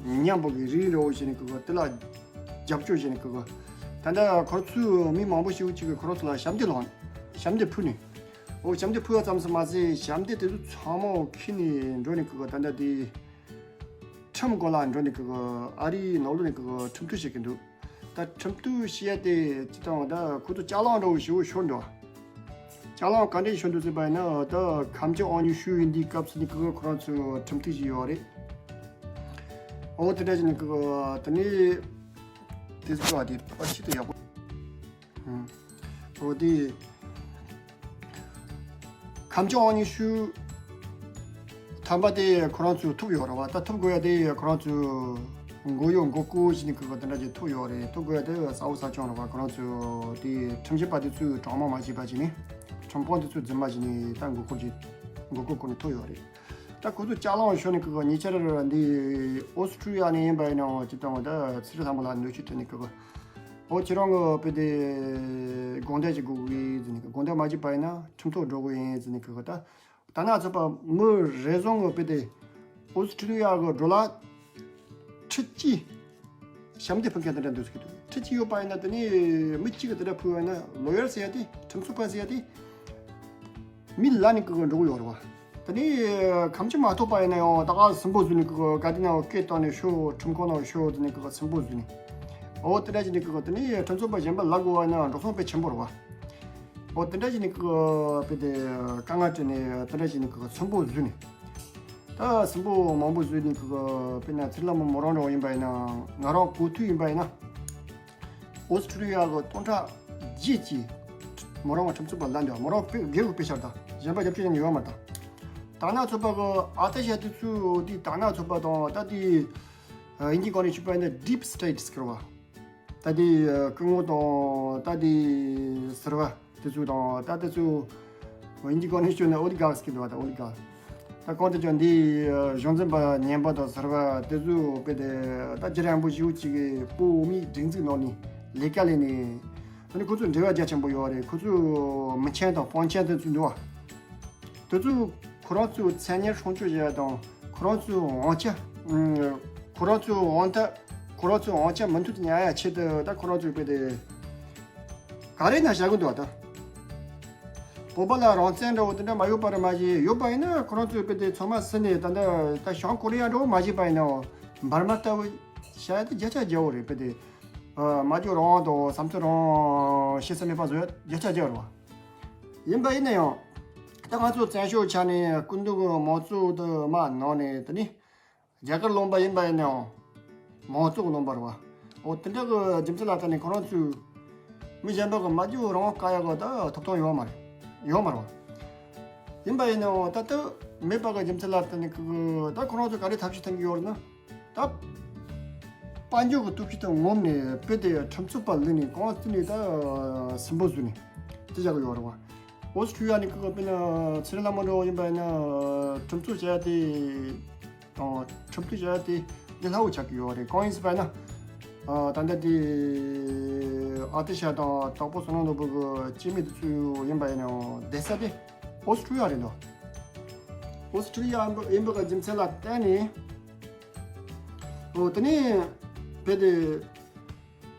མཉམ་པོ་གི་རིགས་འདྲ་བོ་བྱས་ནས་ཀི་དེ་ལ་རྒྱབ་སྐྱོར་བྱས་ནས་ཀི་ད་ལྟ་ཁོ་ཚོས་མི་མང་པོ་ཞིག་ཅིག་གི་ཁོ་རང་ཚོ་ལ་ཞབས་འདེགས་ལངས་ཞབས་འདེགས་ཕུལ་ནས། འོ་ཞབས་འདེགས་ཕུལ་བ་ཙམ་ཞིག་མ་ཟད་ཞབས་འདེགས་དེ་ཚོ་ཚང་མ་འཁྱེར་ནས་འགྲོ་ནས་ཀི་ད་ལྟ་དེ་ཁྲིམས་སྐོར་ལ་འགྲོ་ནས་ཀི་ཨ་རིའི་ནང་ལོགས་ནས་ཀི་ཁྲིམས་གཏུག་བྱེད་ཀྱི་འདུག་ད་ཁྲིམས་གཏུག་བྱེད་ཡ་དེ་ཅི་ལྟ་བ་ད་ཁོ་ཚོ་ཅ་ལག་འདྲ་བོ་ཞེ་པོ་ཤོར་འདུག་ཅ་ལག་ག་འདྲས་ཤོར་འདུག་ཟེར་བ་ཡིན་ན་ད་ཁམས་ཅི་ཨང་ཉི་ཤུ་ཡིན་དུས་སྐབས་སུ་ནི་ཀི་ཁོ་རང་ཚོ་ཁྲིམས་གཏུག་བྱས་ཡོད་རེད། འོ་དེ་འདྲ་བྱས་ནས་ཀི་དེ་ནས་དེ་ཚོ་ཨ་དེ་ཨ་ཤི་ཏུ་ཡག་པོ། འོ་དེ། ཁམས་ཅི་ཨང་ཉི་ཤུ་ཐམ་པ་དེ་ཁོ་རང་ཚོས་ཐོབ་ཡོད་རེད་བ། ད་ཐོབ་དགོས་ཡ་དེ་ཁོ་རང་ཚོས་མགོ་གཡོག་མགོ་སྐོར་བྱས་ནས་ཀི་དེ་འདྲ་ཅིག་ཐོབ་ཡོད་རེད། ཐོབ་དགོས་ཡ་དེ་གསལ་པོ་གསལ་རྐྱང་རེད་བ། ཁོ་རང་ཚོས་དེ་ཁྲིམས་ཞིབ་པ་དེ་ཚོས་དྲང་མོ་མ་བྱས་པ་བྱས་ནས་ཁྲིམས་ཁང་དེ་ཚོས་རྫུན་མ་བྱས་ནས་ད་མགོ་སྐོར་གྱི་མགོ་སྐོར་སྐོར་ནས་ཐོབ་ཡོད་རེད། ད་ཁོ་ཚོས་ཅ་ལག་ཤོར་ནས་ཀི་ཉེ་ཆར་འདི་ཨོ་སི་ཁྲུ་ལི་ཡ་ནས་ཡིན་པ་ཡིན་ནའང་ཅི་ལྟ་བ་ད་ཚེ་རིང་ལྷ་མོ་ལ་གནོན་ཤུགས་ཐེབས་ནས་ཀི་འོ་ཁྱེད་རང་གི་དཔེ་དེ་དགོངས་དག་ཅིག་དགོས་ཀྱི་ཟེར་ནས་དགོངས་དག་མ་བྱས་པ་ཡིན་ན་ཁྲིམས་ཐོག་འགྲོ་དགོས་ཡིན་ཟེར་ནས་ཁི་ཁ་ད་ད་ནང་ཚོད་པ་མི་རེ་ཟུང་གི་དཔེ་དེ་ཨོ་སི་ཁྲུ་ལི་ཡ་གི་ཌོ་ལར་ཁྲི་གཅིག་ཞབས་འདེགས་ཕུལ་མཁན་དེ་འདྲ་འདུག་ཟེར་གི་འདུག་ཁྲི་གཅིག་ཡོད་པ་ཡིན་ན་དེ་ནི་མི་གཅིག་གི་དེ་འདྲ་ཕུལ་བ་ཡིན་ན་ལོ་ཡར་ཟེར་ཡ་དེ་ཁྲིམས་རྩོད་པ་ཟེར་ཡ་དེ། མི་ལ་ནི་ཀི་འགྲོ་གི་ཡོད་རེད་བ། དེ་ནས་ཁམས་ཅི་མ་ཐོབ་པ་ཡིན་ན་ཡང་ད་ག་སུན་པོ་བཟོས་ནས་ཀི་ག་དེ་ན་སྐད་བཏང་ནས་ཤོག་ཁྲིམས་ཁང་ནང་ཤོག་དེ་ནས་ཀི་སུན་པོ་བཟོས་ནས། འོ་དེ་འདྲ་བྱས་ནས་ཀི་དེ་ནས་ཁྲིམས་རྩོད་པ་གཞན་པ་ལ་དགོས་པ་ཡིན་ན་འགྲོ་སོང་དཔེ་ཆེན་པོ་རེད་བ། འོ་དེ་འདྲ་བྱས་ནས་ཀི་དཔེ་དེ་དཀའ་ངལ་སྤྲད་ནས་དེ་འདྲ་བྱས་ནས་ཀི་སུན་པོ་བཟོས་ནས། ད་སུན་པོ་མང་པོ་བཟོས་ནས་ཀི་དཔེར་ན་ཚེ་རིང་ལྷ་མོ་མོ་རང་འདྲ་བོ་ཡིན་པ་ཡིན་ན་ང་རང་གོ་ཐོས་ཡིན་པ་ཡིན་ན། ཨོ་སི་ཁྲུ་ལི་ཡ་གི་སྟོང་ཕྲག་བརྒྱད་ཀྱིས་མོ་རང་གི་ཁྲིམས་རྩོད་པ་ལ་འདུག་མོ་རང་དཔེ་སྒེར་གྱི་དཔེ་ཆ་དང་གཞན་པ་རྒྱབ་སྐྱོར་ཡང་ཡོད་མ་དང་། དར་ནག་ཚོགས་པ་གི་ཨ་ཏི་ཤ་དེ་ཚོས་དེ་དར་ནག་ཚོགས་པ་དང་ད་དེ་དབྱིན་ཇིའི་སྒང་ནས་ཞུས་པ་ཡིན་ན་ཌིབ་སི་ཊེ་ཊི་ཟེར་བ། ད་དེ་སྐུ་ངོ་དང་ད་དེ་ཟུར་པ་དེ་ཚོ་དང་ད་དེ་ཚོ་དབྱིན་ཇིའི་སྒང་ནས་ཞུས་ན་ཨོ་ལི་གྷར་ཁི་ཟེར་གི་འདུག་བ། ད་ཨོ་ལི་གྷར་ཁི། ད་གང་ལྟར་ཀྱང་འདི་གཞུང་འཛིན་པ་ངན་པ་དང་ཟུར་པ་དེ་ཚོ་དཔེ་དེ་ད་རྒྱ་རིང་པོ་ཞེ་པོ་ཅིག་གི་བོད་མིའི་སྒྲིག་འཛུགས་ནང་ནས་ལས་ཀ་ལས་ནས་ད་ནི་ཁོ་ཚོ་འབྲེལ་བ་རྒྱ་ཆེན་པོ་ཡོད་རེད། ཁོ་ཚོ་མི་ཆེན་དང་དཔོན་ཆེན་དེ་ཚོ་འདུག་བ། དེ་ཚོ་ཁོ་རང་ཚོའི་མཚན་སྙན་སྲུང་སྐྱོབ་བྱེད་ཡ་དང་ཁོ་རང་ཚོའི་དབང་ཆ་ཁོ་རང་ཚོའི་དབང་ཐང་ཁོ་རང་ཚོའི་དབང་ཆ་མུ་མཐུད་དུ་ཉར་ཡ་ཆེད་དུ་ད་ཁོ་རང་ཚོའི་དཔེ་དེ་ག་རེ་ན་བྱ་གི་འདུག་བ། ད་བོད་པ་ལ་རང་བཙན་འདྲ་བོ་དེ་འདྲ་མ་ཡོད་པ་རེད། མ་གཞི་ཡོད་པ་ཡིན་ན་ཁོ་རང་ཚོའི་དཔེ་དེ་ཚང་མ་ཟིན་ནས་ད་ལྟ་ད་བྱང་ཀོ་རི་ཡ་འདྲ་བོ་མ་བྱས་པ་ཡིན་ནའང་འབར་མ་ལྟ་བུ་བྱ་ཡ་དེ་བརྒྱ་ཆ་བརྒྱ་བོ་རེད། དཔེ་དེ་མ་འཇོག་རང་དང་བསམ་ཚུལ་རང་བཤད་ས་མེད་པ་བཟོ་ཡ་བརྒྱ་ཆ་བརྒྱ་རེད་བ། ཡིན་པ་ཡིན་ན་ཡང་ད་ང་ཚོ་བཙན་བྱོལ་ཆ་ནས་སྐུ་མདུན་གྱི་མང་གཙོ་དུ་མ་ནང་ནས་དེ་ནི། རྒྱ་གར་ལུང་པ་ཡིན་པ་ཡིན་ནའང་མང་གཙོ་གི་ལུང་པ་རེད་བ། འོ་དེ་འདྲ་གི་རྒྱུ་མཚན་ལ་བརྟེན་ནས་ཁོ་རང་ཚོས་མི་གཞན་པ་གི་མ་རྒྱུ་རང་དཀའ་ཡག་གི་ད་ཐོབ་ཐང་ཡོད་མ་རེད། ཡོད་མ་རེད་བ། ཡིན་པ་ཡིན་ནའང་ད་ལྟ་མེད་པ་གི་རྒྱུ་མཚན་ལ་བརྟེན་ནས་ཀི་ད་ཁོ་རང་ཚོས་ག་རེ་ཐབས་ཤེས་བཏོན་གྱི་ཡོད་རེད་ན། ད་དཔལ་འབྱོར་གི་སྟོབས་ཤུགས་དང་ངོམ་ནས་དཔེ་དེ་ཁྲིམས་རྩོད་པ་ལས་ནས་གང་བརྩིས་ནས་ད་སུན་པོ་བཟོས་ནས་དེ་བཞག་གི་ཡོད་རེད་བ། ཨོ་སི་ཁྲུ་ལི་ཡ་ནས་ཀི་དཔེར་ན་ཚེ་རིང་ལྷ་མོ་འདྲ་བོ་ཡིན་པ་ཡིན་ན་ཁྲིམས་རྩོད་བྱ་ཡ་དེ། དང་ཁྲིམས་གཏུག་བྱ་ཡ་དེ་འདི་སླ་བོ་ཆགས་ཀྱི་ཡོད་རེད། གང་ཡིན་ཟེར་བ་ན། ཨ་ད་ལྟ་དེ་ཨ་ཏི་ཤ་དང་དྭགས་པོ་བསོད་ནམས་ནོར་བུ་གི་སྐྱེ་དམན་དེ་ཚོ་ཡིན་པ་ཡིན་ནའང་བསྡད་ས་དེ་ཨོ་སི་ཁྲུ་ལི་ཡ་རེད་འདུག་ཨོ་སི་ཁྲུ་ལི་ཡ་ཡིན་པ་ཡིན་པ་གི་རྒྱུ་མཚན་ལ་བརྟེན་ནས། འོ་དེ་ནས་བོད་དེ།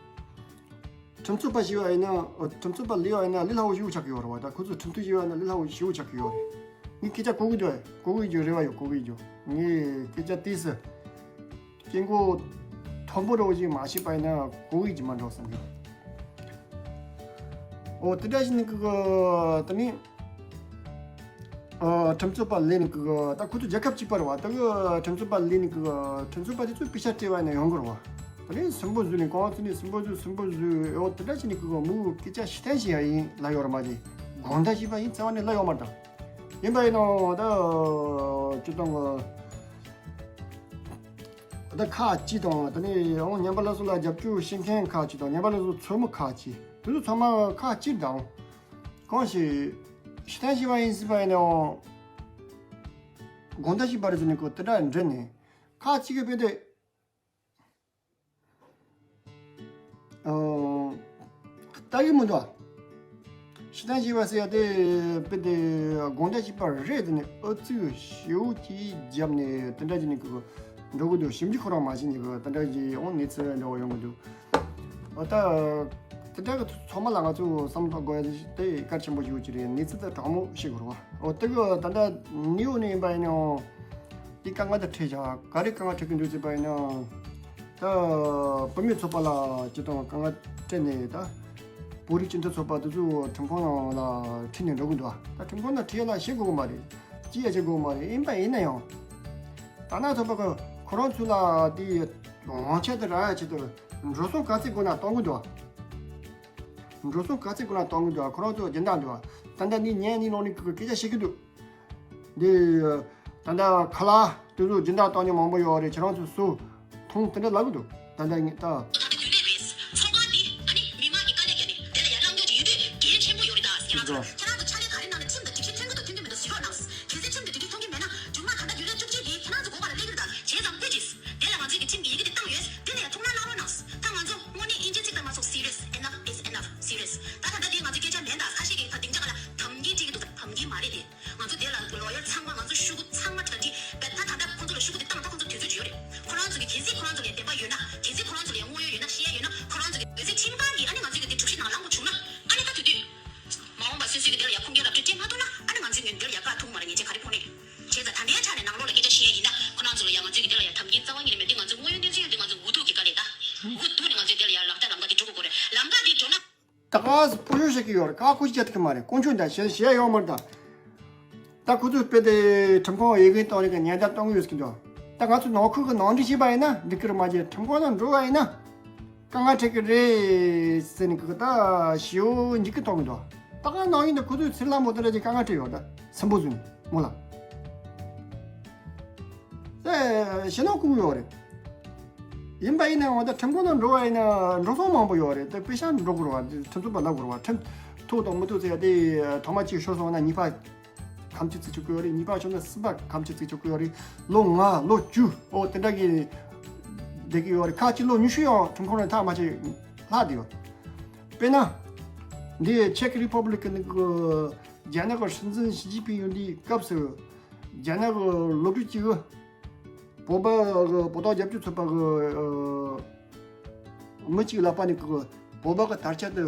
ཁྲིམས་རྩོད་པ་ཞིག་ཡོད་ཡིན་ན། ཁྲིམས་རྩོད་པ་ལས་ཡོད་ཡིན་ན་ལས་སླ་བོ་ཞིག་ཆགས་ཀྱི་ཡོད་རེད་བ། ད་ཁོ་ཚོས་ཁྲིམས་གཏུག་ཞིག་ཡོད་ཡིན་ན་ལས་སླ་བོ་ཞིག་ཆགས་ཀྱི་ཡོད་རེད། ངས་སྐད་ཆ་གོ་གི་འདུག་གོ་གི་འདུག་རེ་བ་ཡོད། གོ་གི་འདུག་ངས་སྐད་ཆ་ཏོག་ཙམ་སྐད་མགོ་མཐོན་པོ་འདྲ་བོ་ཞིག་མ་བཤད་པ་ཡིན་ན་གོ་གི་ཅིག་མ་འགྲོ་བསམ་གི། འོ་དེ་འདྲ་ཞིག་ནི་ཀི་ཀི་དེ་ནི། ཨ་ཁྲིམས་རྩོད་པ་ལས་ནི་ཀི་ཀི་ད་ཁོ་ཚོ་རྒྱལ་ཁབ་གཅིག་པ་རེད་བ། ད་གི་ཁྲིམས་རྩོད་པ་ལས་ནི་ཀི་ཀི་ཁྲིམས་རྩོད་པ་དེ་ཚོས་པེ་ཤ་སྤྲད་པ་ཡིན་ན་ཡོང་གི་རེད་བ། ད་ནི་སུན་པོ་བཟོས་ནས་གང་བརྩིས་ནས་སུན་པོ་བཟོས་སུན་པོ་བཟོས། འོ་དེ་འདྲ་བྱས་ནས་ཀི་ཀི་མུ་གི་སྐད་ཆ་ཤི་ཐན་ཞིག་ཡ་ཡིན་ལ་ཡོད་རེད་མ་གཏོགས་དགོངས་དག་ཞིག་པ་ཡིན་རྩ་བ་ནས་ལ་ཡོད་མ་རེད། ད་ཡིན་པ་ཡིན་ནའང་ད་སྤྱིར་བཏང་གི་ད་ཁག་ཅིག་དང་ད་ནི་ཡང་ཉན་པ་ལ་སོགས་ལ་རྒྱབ་སྐྱོར་བྱེད་མཁན་ཁག་ཅིག་དང་ཉན་པ་ལ་སོགས་ཚོགས་མི་ཁག་ཅིག་དེ་ཚོ་ཚང་མ་ཁག་ཅིག་དང་གང་ཞིག་ ཤི་ཐན་ཤི་བ་ཡིན་སྲིད་པ་ཡིན་ནའང་། དགོང་དག་ཤི་བར་ཟེར་ནས་ཁོ་དེ་འདྲ་འདྲི་ནས། ཁ་གཅིག་གི་དཔེ་དེ། ཨོ། ལྟ་གི་མི་འདུག་ཤི་ཐན་ཤི་བ་ཟེར་ཡ་དེ་དཔེ་དེ་དགོང་དག་ཤི་བ་རེད་ཟེར་ནས་ཨུ་ཚུགས་ཞེ་པོ་ཅིག་བརྒྱབ་ནས་དེ་འདྲ་བྱས་ནས་ཁོ་འགྲོ་གི་འདུག་ཞིབ་འཇུག་ཁོ་རང་མ་བྱས་ནས་ཁོ་དེ་འདྲ་བྱས་ཡོང་གནས་ཚུལ་འདྲ་བོ་ཡོང་གི་འདུག་ཨོ་ད། དེ་འདྲ་གི་ཚང་མ་ལ་ང་ཚོ་བསམ་བློ་གཏོང་དགོས་ཡ་དེ་གལ་ཆེན་པོ་ཞིག་ཅིག་རེད། གནས་ཚུལ་དེ་དྲང་མོ་བཤད་དགོས་རེད་བ། ཨོ་དེ་གི་ད་ལྟ་ནིའུ་ནས་ཡིན་པ་ཡིན་ནའང་། དེ་དཀའ་ངལ་དེ་འཕྲད་བཞག་ག་རེ་དཀའ་ངལ་འཕྲད་ཀྱི་འདུག་ཟེར་བ་ཡིན་ན། ད་བུད་མེད་ཚོགས་པ་ལ་སྤྱི་བཏང་དཀའ་ངལ་སྤྲད་ནས། ད་བོད་རིགས་སྤྱི་མཐུན་ཚོགས་པ་དེ་ཚོ་ཁྲིམས་ཁང་ནང་ལ་ཁྲིད་ནས་འགྲོ་གི་འདུག་ད་ཁྲིམས་ཁང་ནང་ཁྲིད་ཡ་ལ་བཤད་དགོས་གི་མ་རེད། ཅི་ཡ་བྱེད་དགོས་གི་མ་རེད། ཡིན་པ་ཡིན་ན་ཡང་། ད་ནང་ཚོགས་པ་གི་ཁོ་རང་ཚོ་ལ་དེ་དབང་ཆ་དེ་རག་ཡ་ཆེད་དུ་འགྲོ་སོང་ག་ཚད་དགོས་ན་གཏོང་གི་འདུག་འགྲོ་སོང་ག་ཚད་དགོས་ན་གཏོང་གི་འདུག་ཁོ་རང་ཚོ་སྦྱིན་བདག་འདུག་ད་ལྟ་ནི་ཉན་ནི་ནང་ནས་སྐད་ཆ་བཤད་ཀྱི་འདུག་འདི། ད་ལྟ་ཁ་ལག་དེ་ཚོ་སྦྱིན་བདག་བཏང་མཁན་མང་པོ་ཡོད་རེད། ཁྱེད་རང་ཚོ་སུ་མཐོང་དེ་འདྲ་ལབ་ཀྱི་འདུག་ད་ལྟ་ངས་ད། ད་ལྟ་རྒྱུན་ལས་རེད། ཚོང་ཁང་འདི་ཨ་ནི་མི་མང་གི་དཀའ་ལས་བརྒྱབ་ནས་དེ་ལ་ཡར་བླངས་རྒྱུ་ཅིག་ཡོད་དུས་གལ་ཆེན་པོ་ཡོད་རེད་ད། ཁྱེད་རང་ཚོ་ཁྱེད་རང་ཚོ་ཕྱག་ལས་ག་རེ་གནང་ནས་ཁྲིམས་དང་སྒྲིག་གཞི་མཐུན་གྱི་འདུག་མཐུན་གྱི་མི་འདུག་གཟིགས་རོགས་གནང་། གལ་སྲིད་ཁྲིམས་དང་སྒྲིག་གཞི་མཐུན་གྱི་མེད་ན་མཇུག་མ་ད་ལྟ་རྒྱུན་ལས་བཅུ་གཅིག་རེད། ཁྱེད་རང་ཚོ་དགོངས་པ་ལ་སླེབས་ཀྱི་རེད་ད། བྱས་ཙང་ཕུད་ཅིག་དེ་ལ་ང་ཚོས་ཀྱི་ཁྲིམས་ཀྱི་ཡི་གེ་དེ་བཏང་ཡོད། དེ་ལ་ཡང་ཐུགས་སྣང་གནང་རོགས་གནང་། ད་ང་ཚོ་དངོས་གནས་དབྱིན་ཇི་ཚིག་ལྟར་མ་སོང་། Serious enough is enough, serious. ད་ད་ལྟ་དེ་ང་ཚོ་སྐད་ཆ་མེད་ད། ཁ་ཤས་ཀྱིས་ད་སྡིངས་ཆ་སྒང་ལ་དམ་འཛིན་སྤྲད་ཀྱི་འདུག་ད་དམ་འཛིན་མ་རེད་དེ། ང་ཚོ་དེ་ལ་ལོ་ཡར་ཚང་མ་ང་ཚོ་ཤོག་གུ་ཚང་མ་གྲ་སྒྲིག་བྱས། ད་ད་ལྟ་ཁོང་ཚོ་ལ་ཤོག་གུ་དེ་བཏང་། ད་ཁོང་ཚོ་དུས་ཚོད་ཅིག་ཡོད་རེད། ཁོ་རང་ཚོ་གི་གལ་སྲིད་ཁོ་རང་ཚོ་ལ་བདེན་པ་ཡོད་ན། གལ་སྲིད་ཁོ་རང་ཚོ་ལ་དངོས་ཡོད་ཡོད་ན། བཤད་ཡ་ཡོད་ན། ཁོ་རང་ཚོ་གི་གལ་སྲིད་ཁྲིམས་ཁང་གིས་ཨ་ནི་ང་ཚོ་གི་དེ་གྲུ་བཞི་ནང་ལངས་དགོས་བྱུང་ན། ཨ་ནི་ད་དེ་དུས་མ་འོངས་པ་སོ་སོའི་གི་དེ་ལ་ཡ་ཁུངས་སྐྱེལ་ར་སྤྲོད་སྤྲད་མ་ཐུབ་ན། ཨ་ནི་ང་ཚོའི་ངོས་འདི་ལ་ཡ་བཀག་ཐུབ་མ་རེད། ཉེས་ཆད་ག་རེ་ཕོག་ནས། བྱས་ཙང་ད་ལྟའི་ཆ་ནས་ནང་ལོགས་ལ་སྐད་ཆ་བཤད་ཡ་ཡིན་ན། ཁོ་རང་ཚོ་ལ་ཡ་ང་ཚོའི་གི་དེ་ལ་ཡ་དམ་འཛིན་རྩ་བ་ཉིད་ནས་མེད་དུས། ང་ཚོ་དངོས་ཡོད་གནས་ཚུལ་ཡོད་དུས་ང་ཚོ་འུ་ཐུག་གི་དཀའ་ལས་ད། འུ་ཐུག་ནས་ང་ཚོའི་དེ་ལ་ཡ་ལག་བསྟར་ལམ་ཁ་དེ་འགྲོ་དགོས་རེད། ལམ་ཁ་དེ་འགྲོ་ན། ད་ག་སྤོ་ཤོ་བཤད་ཀྱི་ཡོད་རེད། ཀ་ཁོ་ཅི་བྱ་ཐུབ་ཀྱི་མ་རེད། དཀོན་མཆོག་འདྲ་བཤད་བཤད་ཡོད་མ་རེད་ད། ད་ཁོ་ཚོས་དཔེ་དེ་ཁྲིམས་ཁང་ཡི་གེ་བཏང་ནས་ཉེན་བརྡ་གཏོང་གི་ཡོད་ཟེར་གྱི་འདུག་ད་ང་ཚོ་ནང་ཁུལ་གྱི་ནང་འདྲེན་བྱས་པ་ཡིན་ན་འགྲིག་གི་རེད། མ་བྱས་ཁྲིམས་ཁང་ནང་འགྲོ་བ་ཡིན་ན་དཀའ་ངལ་འཕྲད་ཀྱི་རེད་ཟེར་ནས་ཁོ་ད་ཞེ་པོ་འཇིགས་སྐུལ་གཏོང་གི་འདུག་ད་ག་ནང་བཞིན་དུ་ཁོ་ཚོས་ཚུར་ལ་མོ་དེ་འདྲ་ཅིག་དཀའ་ངལ་འཕྲད་ཡོད་ད། སུན་པོ་བཟོས་ནས་མོ་ལ། ཨེ། ཞེད་སྣང་སྐུལ་གྱི་ཡོད་རེད། ཡིན་པ་ཡིན་ནའང་ད་ཁྲིམས་ཁང་ནང་འགྲོ་བ་ཡིན་ན་འགྲོ་སོང་མང་པོ་ཡོད་རེད། དེ་པེ་ཤག་འགྲོ་དགོས་རེད་བ། ཁྲིམས་རྩོད་པ་ལབ་དགོས་རེད་བ། ཁྲིམས་ཐོག་དང་མི་ཐོག་ཟེར་ཡ་དེ་ཐོག་མ་གཅིག་ཤོར་སོང་ན་གཉིས་པ་གམ་གཅིག་བརྩི་ཆོག་གི་ཡོད་རེད། གཉིས་པ་ཤོར་ན་གསུམ་པ་གམ་གཅིག་བརྩི་ཆོག་གི་ཡོད་རེད། ལོ་ལྔ་ལོ་བཅུ་ཨོ་དེ་འདྲ་གི་བསྡད་ཀྱི་ཡོད་རེད། ཁག་ཅིག་ལོ་ཉི་ཤུ་ཡང་ཁྲིམས་ཁང་ནས་ཐག་མ་ཆོད་ལྷག་བསྡད་ཡོད། དཔེར་ན་འདི་ཆེག་རི་པབ་ལིག་གི་ནི་གི་རྒྱ་ནག་གི་སྲིད་འཛིན་ཞི་ཅིན་ཕིང་ཡོད་དུས་སྐབས་སུ་རྒྱ་ནག་གི་སློབ་ཕྲུག་ཅིག་གིས་བོད་པ་གི་བོད་དོན་རྒྱབ་སྐྱོར་ཚོགས་པ་གི་ཨ་མི་གཅིག་ལག་པ་ནས་གི་བོད་པ་གི་དར་ཆ་དེ་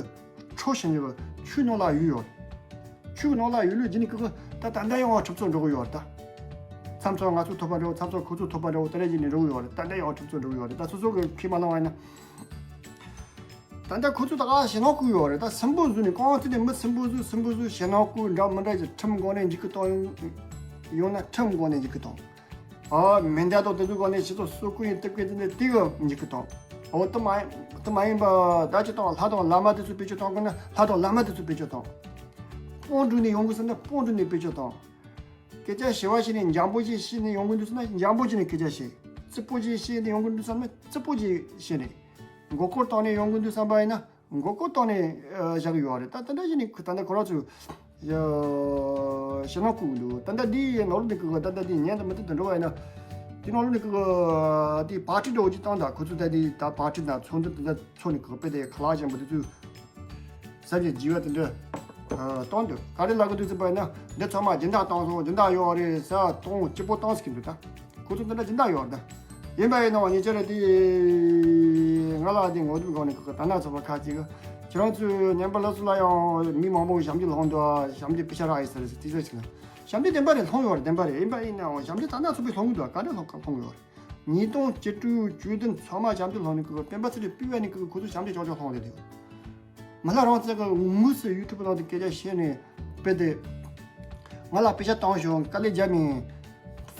འཕྲོག་བྱས་ནས་ཆུའི་ནང་ལ་གཡུགས་ཡོད། ཆུའི་ནང་ལ་གཡུགས་ལུགས་བྱས་ནས་གི་ད་ད་ལྟ་ཡང་ཁྲིམས་རྩོད་འགྲོ་གི་ཡོད་རེད་ད། མཚམས་མཚམས་ང་ཚོ་ཐོབ་པ་འདྲ་བོ། མཚམས་མཚམས་ཁོ་ཚོ་ཐོབ་པ་འདྲ་བོ། དེ་འདྲ་བྱས་ནས་འགྲོ་གི་ཡོད་རེད། ད་ལྟ་ཡང་ཁྲིམས་རྩོད་འགྲོ་གི་ཡོད་རེད། ད་སོ་སོ་གི་ཁས་མ་བླངས་པ་ཡིན་ན། ད་ལྟ་ཁོ་ཚོ་ད་ག་ཞེད་སྣང་སྐུལ་ཡོད་རེད། ད་སུན་པོ་བཟོས་ནས་གང་ཐད་ནས་མི་སུན་པོ་བཟོས། སུན་པོ་བཟོས་ཞེད་སྣང་སྐུལ་འདྲ་མི་འདྲ་ཞིག་ཁྲིམས་སྒོ་ནས་འཇིགས་སྐུལ་གཏོང་ཡོང་ཡོང་ན་ཁྲིམས་སྒོ་ནས་འཇིགས་སྐུལ་གཏོང་། ཨ་མེ་མདའ་དང་དེ་ཚོའི་སྒོ་ནས་སྤྱི་ཚོགས་སོ་སྐུ་ཡིན་སྟབས་ཀྱི་དེ་འདྲ་དེ་གི་འཇིགས་སྐུལ་གཏོང་། ཨོ་དེ་མ་ཡིན་དེ་མ་ཡིན་པ་ད་ཅི་གཏོང་། ལྷ་དང་བླ་མ་དེ་ཚོ་བེད་སྤྱོད་གཏོང་དགོས་ན་ལྷ་དང་བླ་མ་དེ་ཚོ་བེད་སྤྱོད་གཏོང་། དཔུང་གྲོགས་ནས་ཡོང་དགོས་ཟེར་ན་དཔུང་གྲོགས་ནས་བེད་སྤྱོད་གཏོང་། སྐད་ཆ་ཞི་བ་བྱས་ནས་འཇམ་པོ་ཞིག་བཤད་ནས་ཡོང་གི་འདུག་བསམ་ན་འཇམ་པོ་བྱས་ནས་སྐད་ཆ་བཤད། རྩུབ་པོ་ཞིག་བཤད་ནས་ཡོང་གི་འདུག་བསམ་ན་རྩུབ་པོ་ཞིག་བཤད་ནས། མགོ་སྐོར་བཏང་ནས་ཡོང་གི་འདུག་བསམ་པ་ཡིན་ན་མགོ་སྐོར་བཏང་ནས་ཨ་བཞག་གི་ཡོད་རེད། ད་ད་ལྟ་བྱས་ནས་ཁོ་ད་ལྟ་ཁོ་རང་ཚོས་ཡ་ཞེད་སྣང་སྐུལ་གི་འདུག་ད་ལྟ་འདི་ཡི་ནང་ལོགས་ནས་ཁོ་ད་ལྟ་འདི་ཉན་དང་མི་ཐུབ་དང་འགྲོ་བ་ཡིན་ན། འདི་ནང་ལོགས་ནས་ཁོ་འདི་པར་ཊི་འདྲ་བོ་ཅིག་བཏང་། ད་ཁོ་ཚོ་ད་འདི་ད་པར་ཊི་དང་ཚོགས་འདུ་དེ་འདྲ་ཚོགས་ནས་ཁོ་དཔེ་དེ་ཁ་ལག་ཅན་པོ་དེ་ཚོས། ཟབ་ཅིང་རྒྱས་པ་དེ་འདྲ་ཨ་གཏོང་འདུག་ག་རེ་ལབ་གི་འདུག་ཟེར་བ་ཡིན་ན། འདི་ཚང་མ་སྦྱིན་བདག་བཏང་སོང་། སྦྱིན་བདག་ཡོད་རེད་ཟེར་གཏོང་སྐྱིད་པོ་བཏང་ཟེར་གྱི་འདུག་ད་ཁོ་ཚོ་འདི་འདྲ་སྦྱིན་བདག་ཡོད་རེད་ད། ཡིན་པ་ཡིན་ནའང་ཉེ་ཆར་དེ་ང་ལ་དེ་ངོ་དེབ་སྒང་ནས་གི་ད་ན་ཚོ་བ་ཁ་ཅིག་གིས་ཁྱེད་རང་ཚོའི་ཉན་པ་ལ་སུ་ལ་ཡང་མི་མང་པོ་ཞབས་འདེགས་སློང་འདུག་ཞབས་འདེགས་པེ་ཤ་རག་ཡོད་ས་རེད་ཟེར་དེ་ཟེར་ཞིག་ལ། ཞབས་འདེགས་བདེན་པ་རེད། སློང་ཡོད་རེད། བདེན་པ་རེད། ཡིན་པ་ཡིན་ནའང་ཞབས་འདེགས་ད་ན་ཚོ་བས་སློང་གི་འདུག་ག་འདྲ་སློང་ག་སློང་གི་ཡོད་རེད། ཉིས་སྟོང་བཅུ་དྲུག་བཅུ་བདུན་ཚང་མ་ཞབས་འདེགས་སློང་ནས་གི་སྤེན་པ་ཚེ་རིང་པི་ཝེ་ནས་གི་ཁོ་ཚོ་ཞབས་འདེགས་ཅོག་ཅོག་སློང་རེད་དེ། མི་ལ་རང་ཚེ་གི་དངོས་སུ་ཡུ་ཊུབ་ནང་དུ་སྐད་ཆ་བཤད་ནས་དཔེ་དེ། ང་ལ་པེ་ཤ་བཏང་ཤོག་དཀའ་ལས་རྒྱབ་མིན།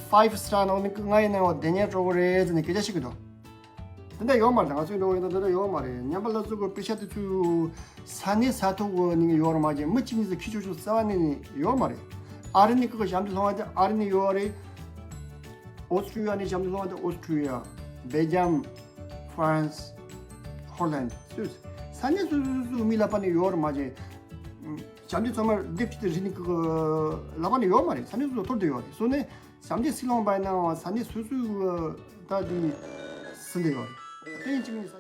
ཕའིབ་སི་ཊར་ནང་ནས་ང་ཡིན་ནའང་བདེ་ཉལ་སྤྲོ་གི་རེད་ཟེར་ནས་སྐད་ཆ་བཤད་གི་འདུག་དེ་འདྲ་ཡོད་མ་རེད། ང་ཚོའི་འགྲོ་བ་ཡིན་ན་དེ་འདྲ་ཡོད་མ་རེད། ཉན་པ་ལ་སུ་གི་པེ་ཤ་དེ་ཚོ་ས་གནས་ས་ཐོག་གི་ནས་ཡོད་རེད། མ་གཞི་མི་གཅིག་གཉིས་སུ་ཁྱི་ཆོག་ཆོག་རྩ་བ་ནས་ནས་ཡོད་མ་རེད། ཨ་རི་ནས་གི་ཞབས་འདེགས་སློང་བ་དེ་ཨ་རི་ནས་ཡོད་རེད། ཨོ་སི་ཀྲི་ཡ་ནས་ཞབས་འདེགས་སློང་བ་དེ་ཨོ་སི་ཀྲི་ཡ། སྦེལ་ཇམ། ཧྥ་རན་སི། ཧོ་ལན། སུད་སི། ས་གནས་སོ་སོ་སོ་སོ་མི་ལ་པ་ནས་ཡོད་རེད། མ་གཞི། ཞབས་འདྲེན་ཚང་མར་སྡེབ་གཅིག་དེ་རིག་ནས་ཀྱི་ལག་པ་ནས་ཡོད་མ་རེད། ས་གནས་སོ་སོ་ཐོར་དུ་ཡོད་རེད། སོ་ནས་ཞབས་འདྲེན་སྲིད་ལོང་པ་ཡིན་ནའང་ས་གནས་སོ་སོའི་ད་དེ་ཟིན་དུ་ཡོད་རེད། དེ་ཡིན་གཅིག་མིན་ས་